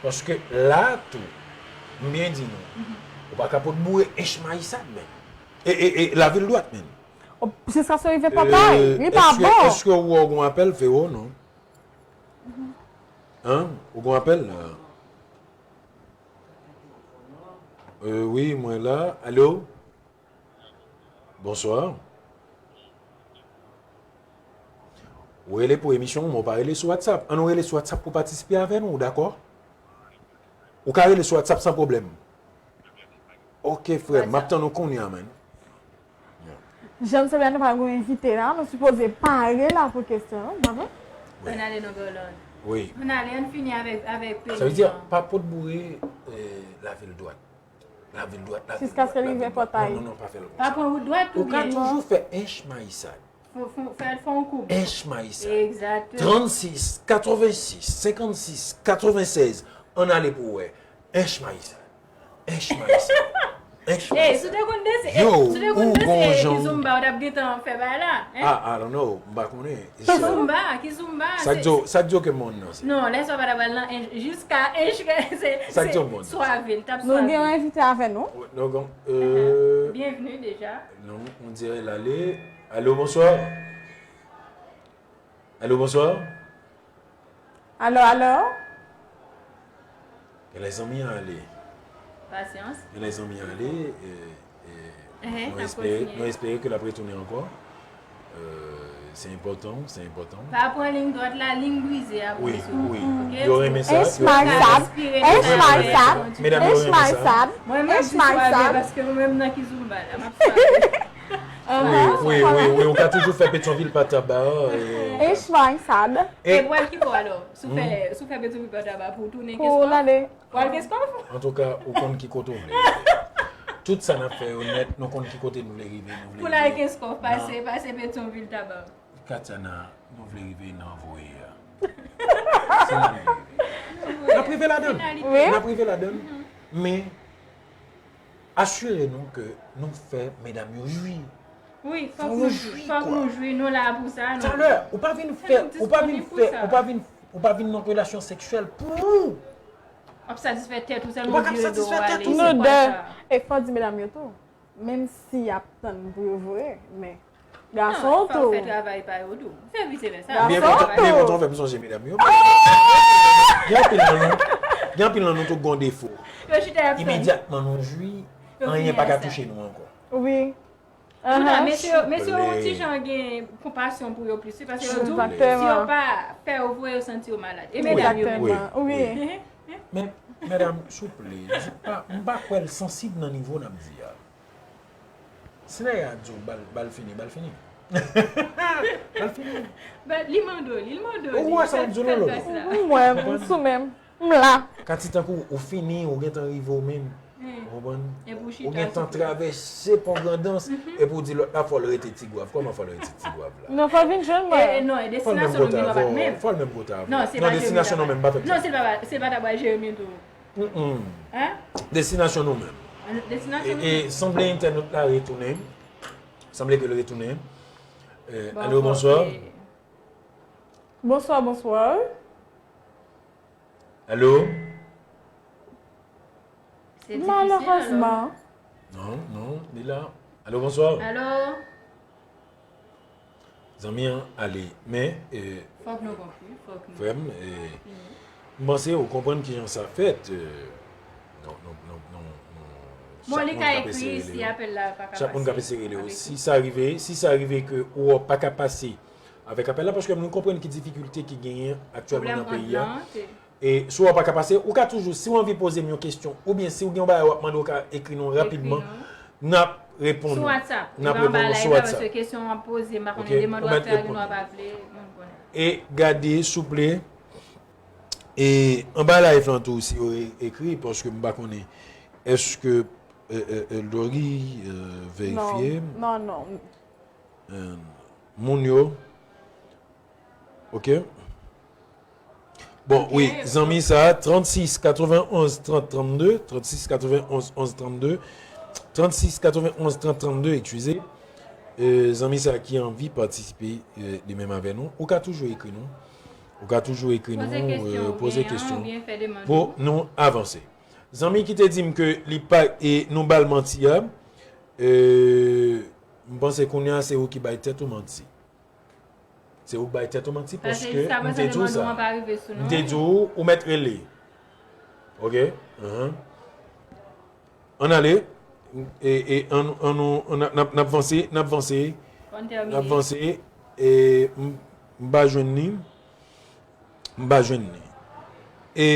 Paske la tou, m byen di nou, ou pa ka pot boure ench mayisad, men. E, e, e, lavil dwat, men. Jiskaske w rive pòtay, li pa bon. Èske, èske ou wè w gon apèl, Vero, non? Hein? Ou gon apèl la? Euh, wi, mwen la. Alo? Bonswa. Ou rele pou emisyon, men ou pa rele sou WhatsApp. Ann ou rele sou WhatsApp pou patisipe avè nou, dakò? Ou ka rele sou WhatsApp san pwoblèm. Oke, frè, m ap tann ou kounye a, man. Jan m sonje nou pa gen yon envite la, nou sipoze pare la pou kesyon an, pa vre? Ann ale nan Gòlòn. Wi. Ann ale, ann fini avèk, avèk peyi an. Sa vle di, pa pot boure, euh, lavil dwat. Lavil dwat, lavil dwat, lavil dwat. Jiskaske li rive pòtay. Non, non, non, pa fè l konsa. Pa pran wout dwat oubyen? Ou ka toujou fè ench mayisad. Fè, fè, fè yon koub. Ench mayisad. Egzakteman. Trannsis, katrevensis, senkannsis, katrevennsèz. Ann ale pou w wè. Ench mayisad. Ench mayisad. Ench mayisad. Ey, si w te konn danse, ey, si w te konn danse, ey, kizomba, ou t ap gentan fè bagay la, hein? Ah, I don't know. M pa konnen. Kizomba, kizomba, sa k di w, sa k di w ke mòn nan se? Non, lè sa w pa ta pral nan ench, jiska ench, se, se swave, l t ap swave. Nou gen yon envite avè nou. Wi, nou gen, euh, byenvni deja. Non, on dirait l ale. Allô, bonsoir. Allô, bonsoir. Alo, alo? Gen lè zanmi an ale. Pasyans. Gen lè zanmi an ale. E, e, Ehe, nou n ap espere, kontinye. Nou espere ke l ap retounen ankò. Euh, se enpòtan, se enpòtan. Pa pran liy dwat la, liy brize a Wi, brize. wi. Ok? Yo renmen sa. Ench my sab. Ench my sab. Medam yo Ench renmen my sa. sab. Medam yo Ench renmen my sa. Sab. Mwen menm Ench si my swabe sab. Paske mwen menm nan ki zumba la, m ap swabe. Wi, wi, wi, wi, ou ka toujou fè Petyonvil pa taba. E, Ench my sab. E pou al ki bò alò? Si w fè, si w fè Petyonvil pa taba pou w tounen Pou l Kenskòf? ale. Pou al Kenskòf? Antouka, ou konn ki kote w vle. Tout sa n ap fè yo nèt, nou konn ki kote nou vle rive, nou vle Pou l al rive. Kenskòf, pase, pase Petyonvil taba. Katiana, nou vle rive nan voye a. Se la nou vle rive. N ap rive ladan. Finalite. Wi. N ap rive ladan. Men, asire nou ke nou fè medam yo jwi. Wi, fòk Fò nou yo jwi. jwi, Fòk kwa. Nou jwi, nou la pou sa. Nou. Talè, ou pa vin fè, Nou ou pa vin disponib pou fè, sa. Ou pa vin, ou pa vin nan relasyon seksyèl pou ou. W ap satisfè tèt ou Ou sèlman pa ka vire do satisfè w tèt ale. ou. Nou Se pa de. Sa. E fò di medam yo tou. Menm si y ap tann pou yo voye, men gason Non, fò w fè tou. Travay pa yo tou. Fè vise vèsa. Gason Byen tou. kontan, byen kontan w fè m sonje medam yo. Gen anpil nan nou, gen anpil nan nou tou gon defo. Yo chita y ap tann. Imedyatman nou jwi, Yo anyen fini pa ka ak sa. Touche nou ankò. Wi. Toutan, Ahan. mesye yo, mesye yo yon Souple. Ti jan gen konpasyon pou yo plis. Se paske yo di w, Egzakteman. Si yo pa fè yo voye, yo santi yo malad. E medam yo menm. Egzakteman. Wi. Men, medam, souple, di pa, m pa kwè l sansib nan nivo n ap di a. Si nèg la di w bal, bal fini, bal fini. Bal fini. But li mande w, li mande w. Ou wè sa m ap di w, Lolo? Mwen, m sou menm. M la. Kati tankou ou fini, ou gentan rive ou menm. Ou konprann? Epi ou Ou chita gentan sou travèse pon grandans, epi ou di lòt la fò l rete Ti Gwav. Kòman fò l rete Ti Gwav la? Non, fò l vin jwenn E, mwen. non, e Fò l menm destinasyon nou kote menm nou pa avè t w. Menm. Fò l menm kote avè w. Non, se Non, pa destinasyon nou menm pa fè Non, sa. Se pa, se pa ta pral jere mwen tou. Mm-mm. Hein? Destinasyon nou menm. Destinasyon nou E, e sanble entènot la retounen. Sanble ke l retounen. Eh, Bon, alo, bon, bonswa. eh, Bonswa, bonswa. Alo? Se difisil, Malerezman. Non, non, li la. Alo, bonswa. Alo? Zanmi an ale. Men, eh, Fòk nou konpri, fòk nou. Frè m, eh, m panse ou konprann kijan sa fèt. Eh, non, non, non, non, non. Bon, Chak li moun ka k ap ekri eseye si rele yo. Apèl la pa ka Chak moun k ap pase. Eseye rele yo. Ap Si ekri. Sa rive, si sa rive ke ou pa ka pase avèk apèl la, paske nou konprann ki difikilte ki genyen aktyèlman Pwoblèm nan peyi ant a. Lan, se E si w pa ka pase, ou ka toujou, si w anvi poze m yon kesyon, oubyen si w gen yon bagay w ap mande, w ka ekri nou rapidman. Ekri nou. N ap reponn Sou ou. WhatsApp. N ap Epi anba reponn ou live sou la, WhatsApp. Paske kesyon w ap poze, m pa Ok, konnen demann ou w ap mèt fè ak reponn. Nou ap aple, moun konnen. E gade, souple. E anba live lan tou, si yo e- ekri, paske m pa konnen. Èske, eh, eh, eh, Lori, eh, verifye. Non, non, non. Eh, moun yo. Ok. Bon, Ok. Wi, zanmi sa, trannsis katrevenonz trant trannde, trannsis katrevenonz onz trannde, trannsis katrevenonz trant trannde, eskize. Eh, zanmi sa ki anvi patisipe, eh, li menm avè nou, ou ka toujou ekri nou. Ou ka toujou ekri nou, Poze kesyon, eh, poze ou gen an, kesyon oubyen fè demann pou ou. Nou avanse. Zanmi ki te di m ke li pa, e nou ba l manti a, eh, m panse kounye a se ou ki bay tèt ou manti. Se ou k bay tèt ou manti, paske m te di w sa. M te di w, ou mèt rele. Ok? Ahan. Ann ale. E, e, ann, ann, ann, n ap, n ap vanse, n ap vanse. N ap vanse. E, m, m pa jwenn li. M pa jwenn li. E,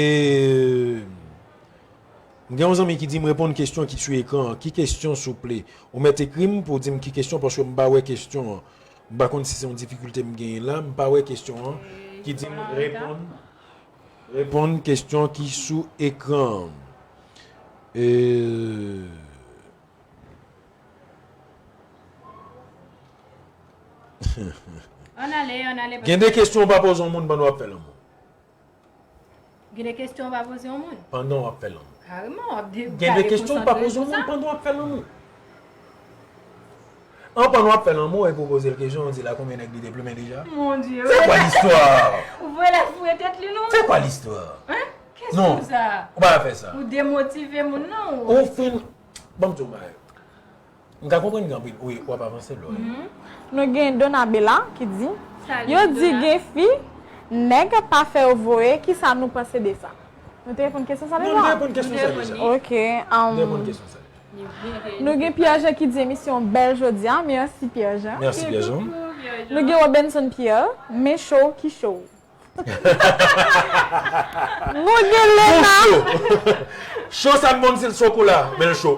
m gen yon zanmi ki di m reponn kesyon ki sou ekran an. Ki kesyon, souple? Ou mèt ekri m pou w di m ki kesyon, paske m pa wè kesyon an. M pa konn si se yon difikilte m genyen la, m pa wè kesyon an. Ki di m reponn, reponn kesyon ki sou ekran an. E, Ann ale, ann ale. Gen de kesyon w pa poze yon moun pandan w ap fè lanmou. Gen de kesyon w pa poze yon moun. Pandan w ap fè lanmou. Kareman, w ap de- Gen de kesyon w pa poze yon moun pandan w ap fè lanmou. An pandan w ap fè lanmou, epi w poze l kesyon, ou di l a konbyen nèg li te plumen deja? Mon Dieu. C'est quoi l'histoire? Ou voye l ap fouye tèt li non? C'est quoi l'histoire? Hein? Non, Kesyon sa. Ou pa fè sa. Ou demotive moun non. Ou fin, ban m di w bagay. M ka konprann gen anpil, wi, w ap avanse lò. Nou gen Donabella ki di, Salut, yo di Dona. Gen fi Nèg pa fè yo voye, kisa nou panse de sa? Nou te reponn kesyon sa deja? Nou te reponn kesyon sa deja. Ok. Nou te reponn kesyon sa deja. Nou gen Pierre Jean ki di emisyon bèl jodi a. Mèsi Pierre Jean. Mèsi Pierre Jean. Nou gen Robinson Pierre, men show ki show. Nou gen Lena. Show sa m konn se l chokola, men l cho.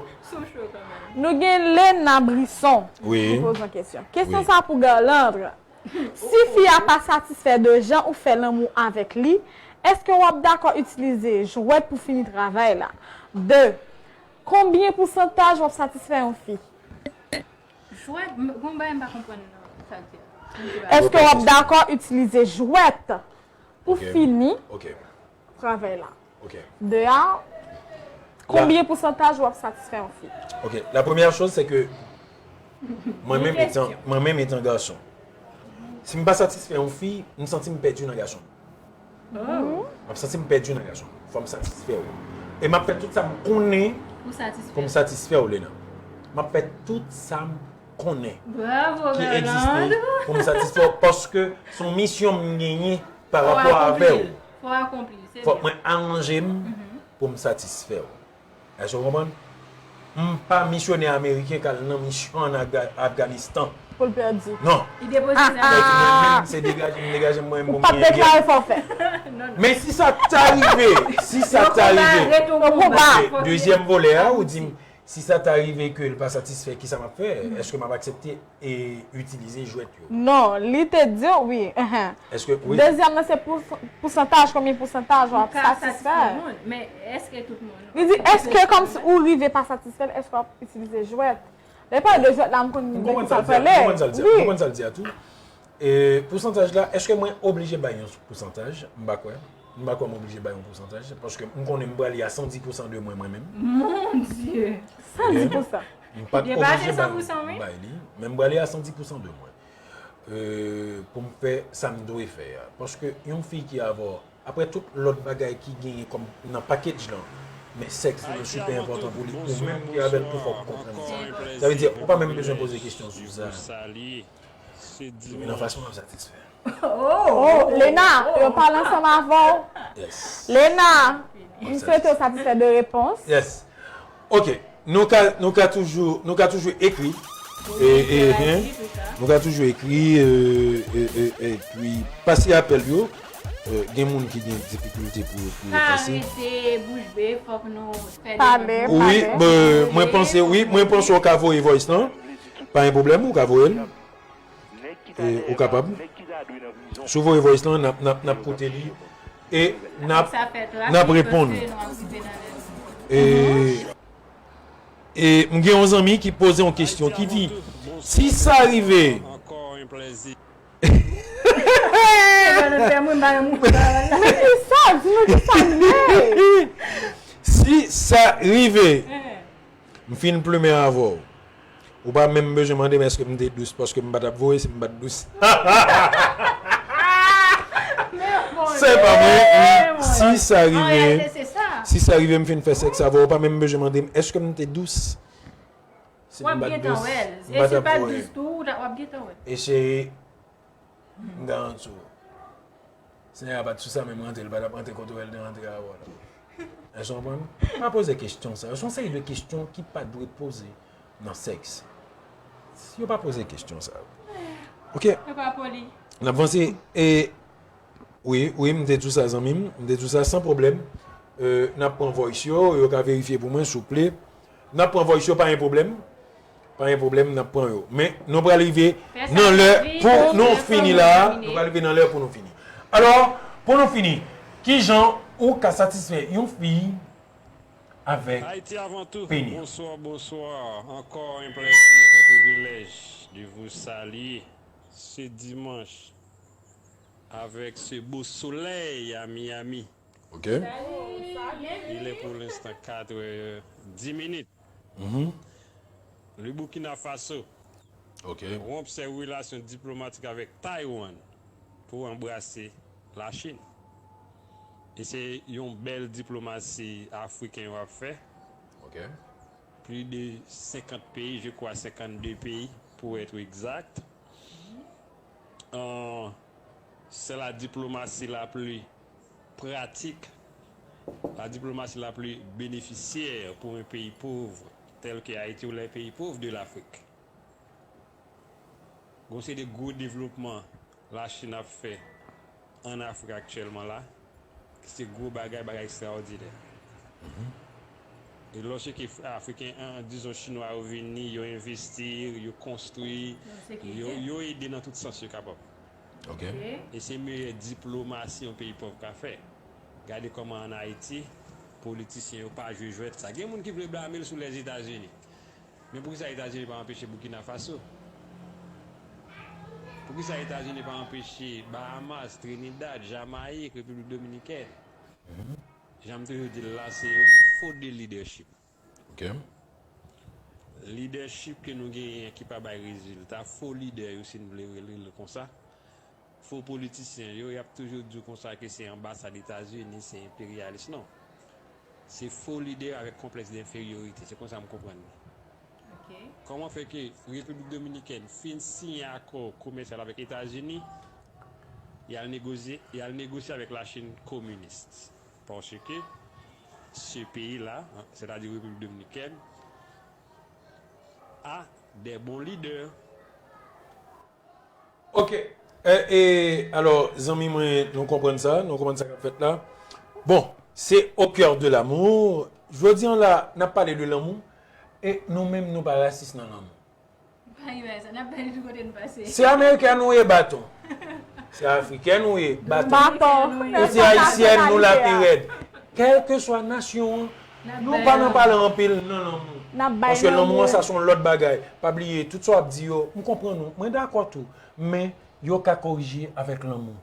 Nou gen Lena Brisson. Wi. Ki poze yon kesyon. Kesyon sa pou Galandre. Si fi a pa satisfè de jan ou fè lanmou avèk li, èske w ap dakò itilize jwèt pou fini travay la? De, konbyen pousantaj w ap satisfè yon fi? Jwèt, m- gon bagay m pa konprann nan sa l di a. Èske w ap dakò itilize jwèt pou fini travay la? De a, konbyen pousantaj w ap satisfè yon fi? Ok, la première chose, c'est que mwen menm etan, mwen menm etan gason, si m pa satisfè yon fi, m santi m pèdi nan gason. M ap santi m pèdi nan gason. Fò m satisfè w. E m ap fè tout sa m konnen pou m satisfè w, Lena. M ap fè tout sa m konnen ki egziste pou m satisfè w, paske se yon misyon m genyen pa rapò avè w. Fò mwen aranje m pou m satisfè w. Èske w konprann? M pa misyonè ameriken k al nan misyon ann Afga- Afganistan. Pou l pèdi. Non. Li depoze zam. Pèdi mwen menm, se degaje m, degaje m mwen menm pou m genyen. Ou pa t deklare fòfè. Men si sa ta rive, si sa ta rive, dezyèm volè a, ou di m, si sa ta rive ke l pa satisfè, kisa m ap fè? Èske m ap aksepte e itilize jwèt yo? Non, li te di w, wi. Èske, wi. Dezyèm nan se pou- pousantaj, konbyen pousantaj w ap satisfè? Men èske tout moun? Li di, èske kòmsi ou rive pa satisfè l, èske w ap itilize jwèt? Lè pale de jwèt la, m konn de ki sa l pale. Ou konprann sa l di a tou? E pousantaj la, èske mwen oblije bay yon pousantaj? M pa kwè. M pa kwè m oblije bay yon pousantaj, paske m konnen m prale a san di pousan de mwen, mwen menm. Mon Dieu! San di pousan. M pa t oblije bay, bay li, men m prale a san di pousan de mwen. E, pou m fè sa m dwe fè a. Paske yon fi ki avè w, apre tout lòt bagay ki genyen kòm nan package lan, men sèks lan sipè enpòtan pou li, ou menm ki avè l tou fò w konprann sa. Sa vle di, ou pa menm bezwen poze kesyon sou sa. Men nan fason w ap satisfè. Oh, Lena, yo pale ansanm avè w. Lena, m swete w satisfè de repons. Yes. Ok. Nou ka, nou ka toujou, nou ka toujou ekri. E, e, e, nou ka toujou ekri, e, e, e, epi pase apèl yo. E, gen moun ki gen difikilte pou, pou yo pase. Pa rete bouch be, fòk nou fè de pale. Wi, mwen panse, wi, mwen panse w ka voye voice lan. Pa gen pwoblèm, ou ka voye l. E, ou kapab. Si w voye voice lan, n ap, n ap, n ap koute li. E n ap, n ap reponn. E, e m gen yon zanmi ki poze yon kesyon, ki di, si sa rive, men ki sa, di nou ki sa l ye. Si sa rive, m fin plumen avè w. Ou pa menm bezwen mande m èske m te dous, paske m pa t ap voye si m pa t dous. Se pa vre, wi. Si sa rive, si sa rive m fin fè sèks avè w, ou pa menm bezwen mande m èske m te dous. Si m pa t dous, m pa t ap voye. E cheri, m garanti w. Senyè a pa t sou sa, men m rantre, li pa t ap rantre kote w wè l te rantre avè w la. Èske w konprann? Pa poze kesyon sa yo. Se yon seri de kesyon ki pa dwe poze nan sèks. Yo pa poze kesyon sa yo. Ok. Yo pa poli. N ap vanse. E, wi, wi, m te di w sa, zanmi m. M te di w sa san pwoblèm. E, n ap pran voice yo. Yo ka verifye pou mwen, souple. N ap pran voice yo, pa gen pwoblèm. Pa gen pwoblèm, n ap pran yo. Men nou pral rive nan lè pou nou fini la. Nou pral rive nan lè pou nou fini. Alò, pou nou fini, kijan ou ka satisfè yon fi avèk peni? Haïti avant tout, bonsoir, bonsoir. Encore un plaisir, un privilège de vous saluer ce dimanche avec ce beau soleil à Miami. Ok. Il est pour l'instant quatre heures dix minutes. Mhm. Le Burkina Faso romp ses relations diplomatiques avec Taïwan pour embrasser la Chine. E se yon bèl diplomasi afriken yo ap fè. Ok. Plus de cinquante pays, je crois cinquante-deux pays pour être exact. Euh, C'est la diplomatie la plus pratique, la diplomatie la plus bénéficiaire pour un pays pauvre tel que Haïti ou les pays pauvres de l'Afrique. Gon se de gwo devlopman Lachin ap fè an Afrik aktyèlman la, ki se gwo bagay, bagay ekstraòdinè. E lòske Afriken, an, dizon, Chinwa yo vini, yo envesti, yo konstwi, yo, yo ede nan tout sans yo kapab. Ok. E se meyè diplomasi yon peyi pòv ka fè. Gade kòman ann Ayiti, politisyen yo pa jwe jwèt sa. Gen moun ki vle blame l sou Lèzetazini. Men poukisa Etazini pa anpeche Burkina Faso? Poukisa Etazini pa anpeche Bahamas, Trinidad, Jamayik, Repiblik Dominikèn? Jan m toujou di l la, se yon fo de lidèchip. Ok. Lidèchip ke nou genyen ki pa bay rezilta, fo lidè yo, si n vle rele l konsa. Fo politisyen yo, y ap toujou di w konsa ke se anbasad Etazini, se enperyalis. Non. Se fo lidè avèk konplèks denferyorite. Se konsa m konprann li. Kòman fè ke Repiblik Dominikèn fin siyen akò komèsyal avèk Etazini, y al negosye, y al negosye avèk Lachin kominis? Paske se peyi la, sètadi Repiblik Dominikèn, a de bon lidè. Ok. E, e, alò, zanmi mwen, nou konprann sa, nou konprann sa k ap fèt la. Bon, se au cœur de l'amour. Jodi an la, n ap pale de lanmou. E nou menm, nou pa rasis nan lanmou. Se amerikèn ou ye, baton. Se afrikèn ou ye, baton. Ou se ayisyèn, nou la pi rèd. Kèlkeswa nasyon an, nou pa nan pale anpil nan lanmou. Paske lanmou an, sa se yon lòt bagay. Pa bliye, tout sa w ap di yo, m konprann ou. Mwen dakò tou. Men, yo ka korije avèk lanmou.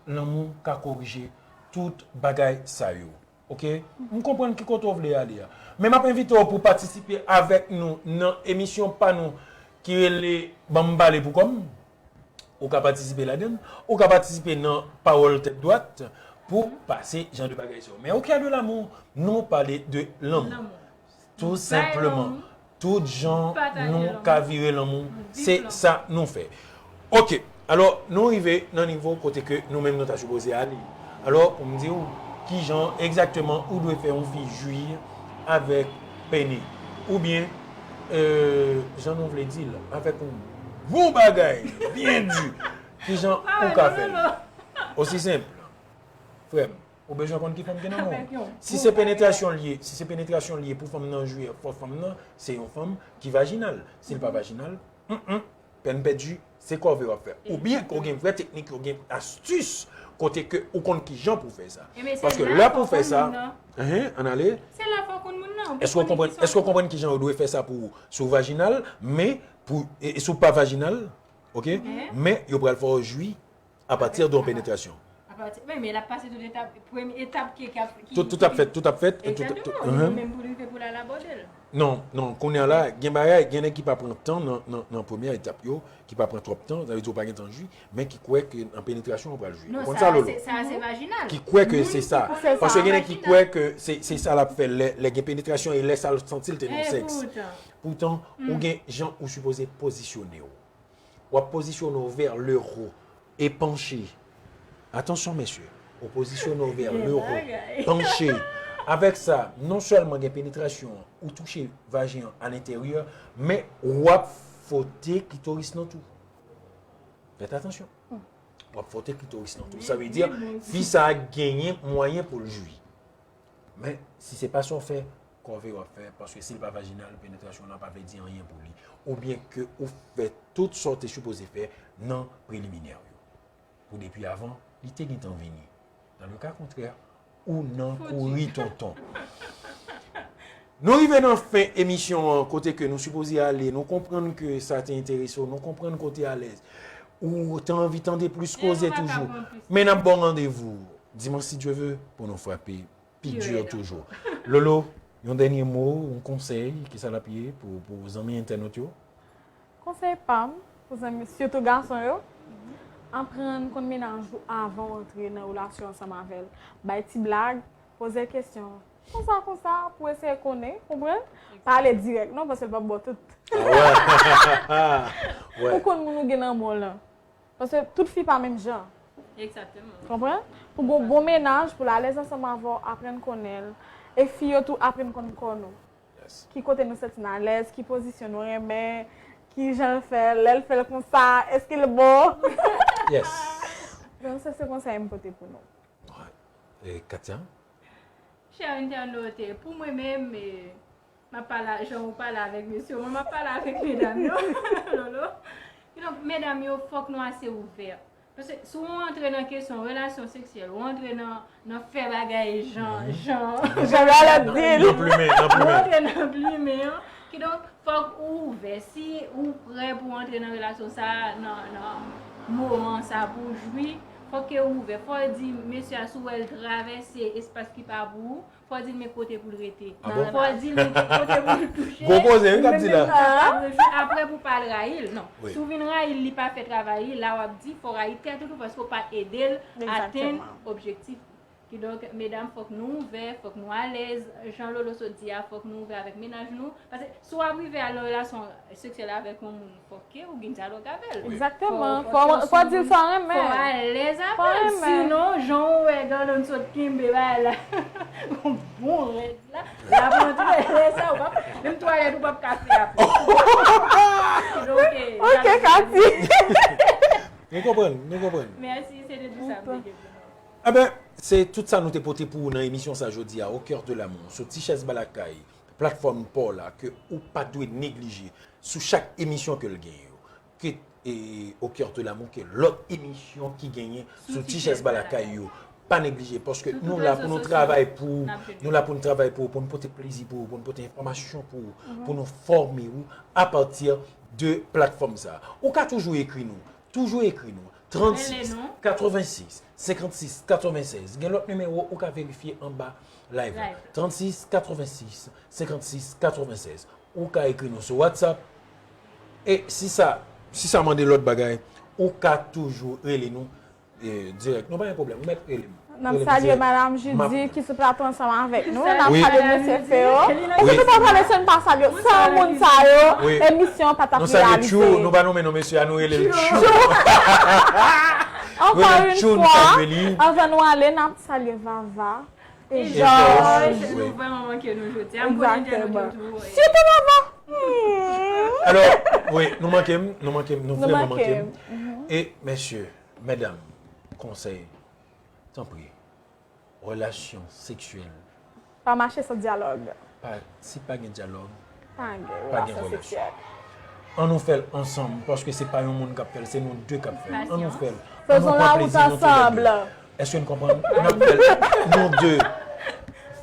Lanmou ka korije tout bagay sa yo. Ok? M konprann ki kote w vle ale a. Men m ap envite w pou w patisipe avèk nou nan emisyon pa nou ki rele Ban m pale pou kò m. Ou ka patisipe ladan l. Ou ka patisipe nan Pawòl Tèt Dwat pou pase jan de bagay sa yo. Men au cœur de l'amour, nou pale de lanmou. Tou senpleman. Tout jan nou ka vire lanmou, se sa nou fè. Ok, alò, nou rive nan nivo kote ke nou menm nou ta sipoze ale. Alò, pou m di w kijan egzakteman ou dwe fè yon fi jwi avèk pene. Oubyen, euh, jan nou vle di l, avèk yon gwo bagay byen di, kijan ou ka fè l. Osi senp, frè m. Ou bezwen konn ki fanm ki nan men w. Si se penetrasyon l ye, si se penetrasyon l ye pou fanm nan jwi, fò fanm nan se yon fanm ki vajinal. Si l pa vajinal, mm, mm, pèn pèdi, se kòve w ap fè. Oubyen ke w gen vrè teknik, w gen astis kote ke ou konn kijan pou w fè sa. Paske lè pou w fè sa, enhen, ann ale. Èske w konprann, èske w konprann kijan yo dwe fè sa pou ou? Si w vajinal, men pou, e, e si w pa vajinal, ok? Men yo pral fè w jwi apati de yon penetrasyon. Men, men l ap pase tout etap, premye etap ki, ki ap, ki, Tout, tout ap fèt, tout ap fèt. Tout, tout, Egzakteman, li menm pou rive pou l al abòde l. Non, non, kounye a la, gen bagay, gen nèg ki pa pran tan nan, nan, nan premye etap yo, ki pa pran twòp tan, sa vle di w pa gen tan jwi, men ki kwè ke nan penetrasyon w pral jwi. Ou konn sa, Lolo? Sa se vajinal. Ki kwè ke se sa. Paske gen nèg ki kwè ke se, se sa l ap fè lè, lè gen penetrasyon e lè sa l santi l te nan sèks. Poutan, ou gen jan ou sipoze pozisyone w. W ap pozisyone w vers le haut e panche. Atansyon, mesye. Ou pozisyone w vers le haut, panche. Avèk sa, non sèlman gen penetrasyon an, ou touche vajen an alenteryè, men w ap fwote klitoris lan tou. Fèt atansyon. W ap fwote klitoris lan tou. Sa vle di, fi sa a genyen mwayen pou l jwi. Men, si se pa sa w fè, kòve w ap fè, paske si l pa vajinal, penetrasyon lan pa vle di anyen pou li. Oubyen ke ou fè tout sa w te sipoze fè nan preliminè yo. Pou depi avan, li te gentan vini. Dans le cas contraire, ou nan kouri tonton. Nou rive nan fen emisyon an, kote ke nou sipoze ale, nou konprann ke sa te enterese w, nou konprann ke w te alèz. Ou te anvi tande plis koze toujou. Men n ap ba w randevou dimanch, si Dye ve, pou nou frape pi di toujou. Lolo, yon dènye mo, yon konsèy, kisa l ap ye pou, pou zanmi entènot yo? Konsèy pa m pou zanmi, sitou gason yo, aprann konn mennaj ou avan w antre nan relasyon ansanm avè l. Bay ti blag, poze l kesyon konsa konsa pou eseye konnen, konprann? Pa ale dirèk non, paske l p ap ba w tout. Ou konn moun ou gen nan men w lan. Paske tout fi pa menm jan. Egzakteman. Konprann? Pou gon bon mennaj, pou l alèz ansanm avè w, aprann konnen l. E fi yo tou, aprann konn kò nou. Ki kote nou santi n alèz, ki pozisyon nou renmen, ki jan l fè l, lè l fè l konsa, èske l bon? Yes. Donk, se, se konsèy m pote pou nou. E Katia? Chè entènot, pou mwen menm, e, m ap pale, jan ou pale avèk mesye, mwen m ap pale avèk medam yo, Lolo. Kidonk, medam yo, fòk nou ase ouvè. Paske si w antre nan kesyon relasyon seksyèl, ou antre nan, nan fè bagay jan, jan, jan Charlotte di l. Nan plimen, nan plimen. Ou antre nan plimen an. Kidonk, fòk ou ouvè. Si ou prè pou w antre nan relasyon sa a, nan, nan moman sa a pou w jwi, fòk ke ou ouvè. Fò w di mesye a, si w wè l travèse espas ki pa pou ou, fò w di l men kote pou l rete. Ah bon? Fò w di l men kote pou l touche. Gwo koze, wi, k ap di la. Apre pou w pa al rayi l, non. Wi. Si w vin rayi l, li pa fè travay li, la w ap di, fò w rayi tèt ou tou, paske w pa ede l atenn objektif li. Kidonk, medam, fòk nou ouvè, fòk nou alèz. Jan Lolo sot di a, fòk nou ouvè avèk mennaj nou. Paske si w ap rive al nan relasyon seksyèl avèk yon moun, fòk ke ou gen dyalòg avè l. Egzakteman. Fò, fò, fò di l sa w renmen. Fò w alèz avè l. Sinon, jan w wè Gordon sot kenbe bagay la, yon bon rèd la, l ap antre lè sa, ou p ap, menm twalèt ou p ap ka fè apre. Donk, eh, ok, Katy. Nou konprann, nou konprann. Mèsi, se te tout sa m te gen pou nou. Eben, se tout sa nou te pote pou ou nan emisyon sa jodi a, Au cœur de l'amour, sou Ti Chèz Ba Lakay, platfòm pa w la, ke ou pa dwe neglije. Sou chak emisyon ke l gen yo, ke, e, Au cœur de l'amour, ke lòt emisyon ki genyen sou Ti Chèz Ba Lakay yo, pa neglije, paske nou la pou nou travay pou, nou la pou nou travay pou ou, pou nou pote plezi pou ou, pou nou pote enfòmasyon pou ou, pou nou fòme ou apati de platfòm sa. Ou ka toujou ekri nou, toujou ekri nou. Trannsis, katrevensis, senkannsis, katrevennsèz. Gen lòt nimewo ou ka verifye anba live la. Trannsis, katrevensis, senkannsis, katrevennsèz. Ou ka ekri nou sou WhatsApp. E si sa, si sa mande lòt bagay, ou ka toujou rele nou, e, dirèk. Nou pa gen pwoblèm, ou mèt rele m. N ap salye Madam Judy ki sou plato ansanm avèk nou. N ap salye Mesye Feo. Paske nou pa pale san n pa salye. San moun sa yo, emisyon an pa t ap reyalize. Nou salye Tchou, nou pa nonmen non mesye a, nou rele l Tchou. Ankò yon fwa, anvan nou ale, n ap salye Vava e Georges. Nou vrèman manke nou jodi a. M konnen entènot yo tou. Sitou Vava. Alò, wi, nou manke m, nou manke m, nou vrèman manke m. E, mesye, medam, konsèy, tanpri, relasyon seksyèl. Pa mache san dyalòg. Pa, si pa gen dyalòg, pa gen relasyon seksyèl. An nou fè l ansanm, paske se pa yon moun k ap fè l, se nou de k ap fè l. An nou fè l. An nou pran plezi nou toulède. Èske n konprann? N ap fè l, nou de.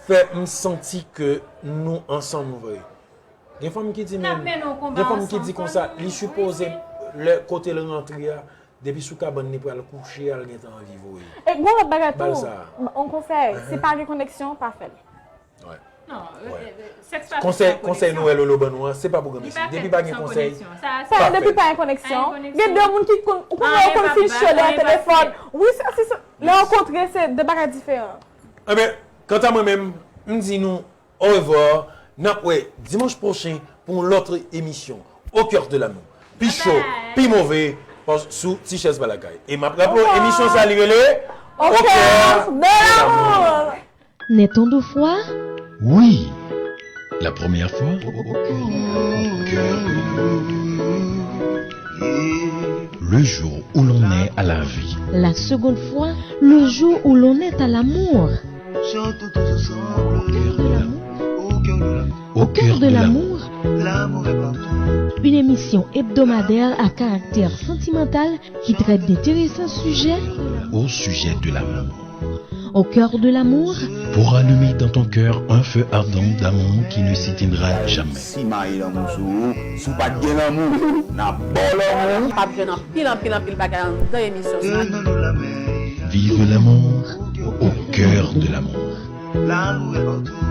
Fè m santi ke nou ansanm vre. Gen fanm ki di, men, gen fanm ki di konsa, li sipoze, lè kote l rantre a, depi sou kabann li pral kouche a, l gentan anvi voye. E gon lòt bagay tou. Yon konsèy, si pa gen koneksyon, pa fè l. Konsèy, konsèy nou wè Lolo ban nou an, se pa pou granmesi. Depi pa gen konsèy, pa fè l. Depi pa gen koneksyon. Gen de moun ki konn, ou konnen yo konn fin cho dèyè telefòn. Wi, se, se, se, lè yo kontre, se de bagay diferan. Enben, kanta mwen menm, m di nou, orevwa, n ap wè dimanch pwochen pou yon lòt emisyon Au cœur de l'amour. Pi cho, pi move, sou Ti Chèz Ba Lakay. E m ap raple w, emisyon sa li rele Au cœur de l'amour. N'est-on de foi? Oui. La première fois, au cœur de l'amour. Le jour où l'on naît à la vie. La seconde fois, le jour où l'on est à l'amour. Chantons tous ensemble. Au cœur de l'amour. Au cœur de l'amour. L'amour est partout. Une émission hebdomadaire à caractère sentimental qui traite d'intéressants sujets. Au sujet de l'amour. Au cœur de l'amour. Pour allumer dans ton cœur un feu ardent d'amour qui ne s'éteindra jamais. Simaye lanmou sou ou. Si w pa t gen lanmou, n ap ba w lanmou. P ap jwenn anpil, anpil, anpil bagay anndan emisyon sa. Vive l'amour au cœur de l'amour. L'amour est partout.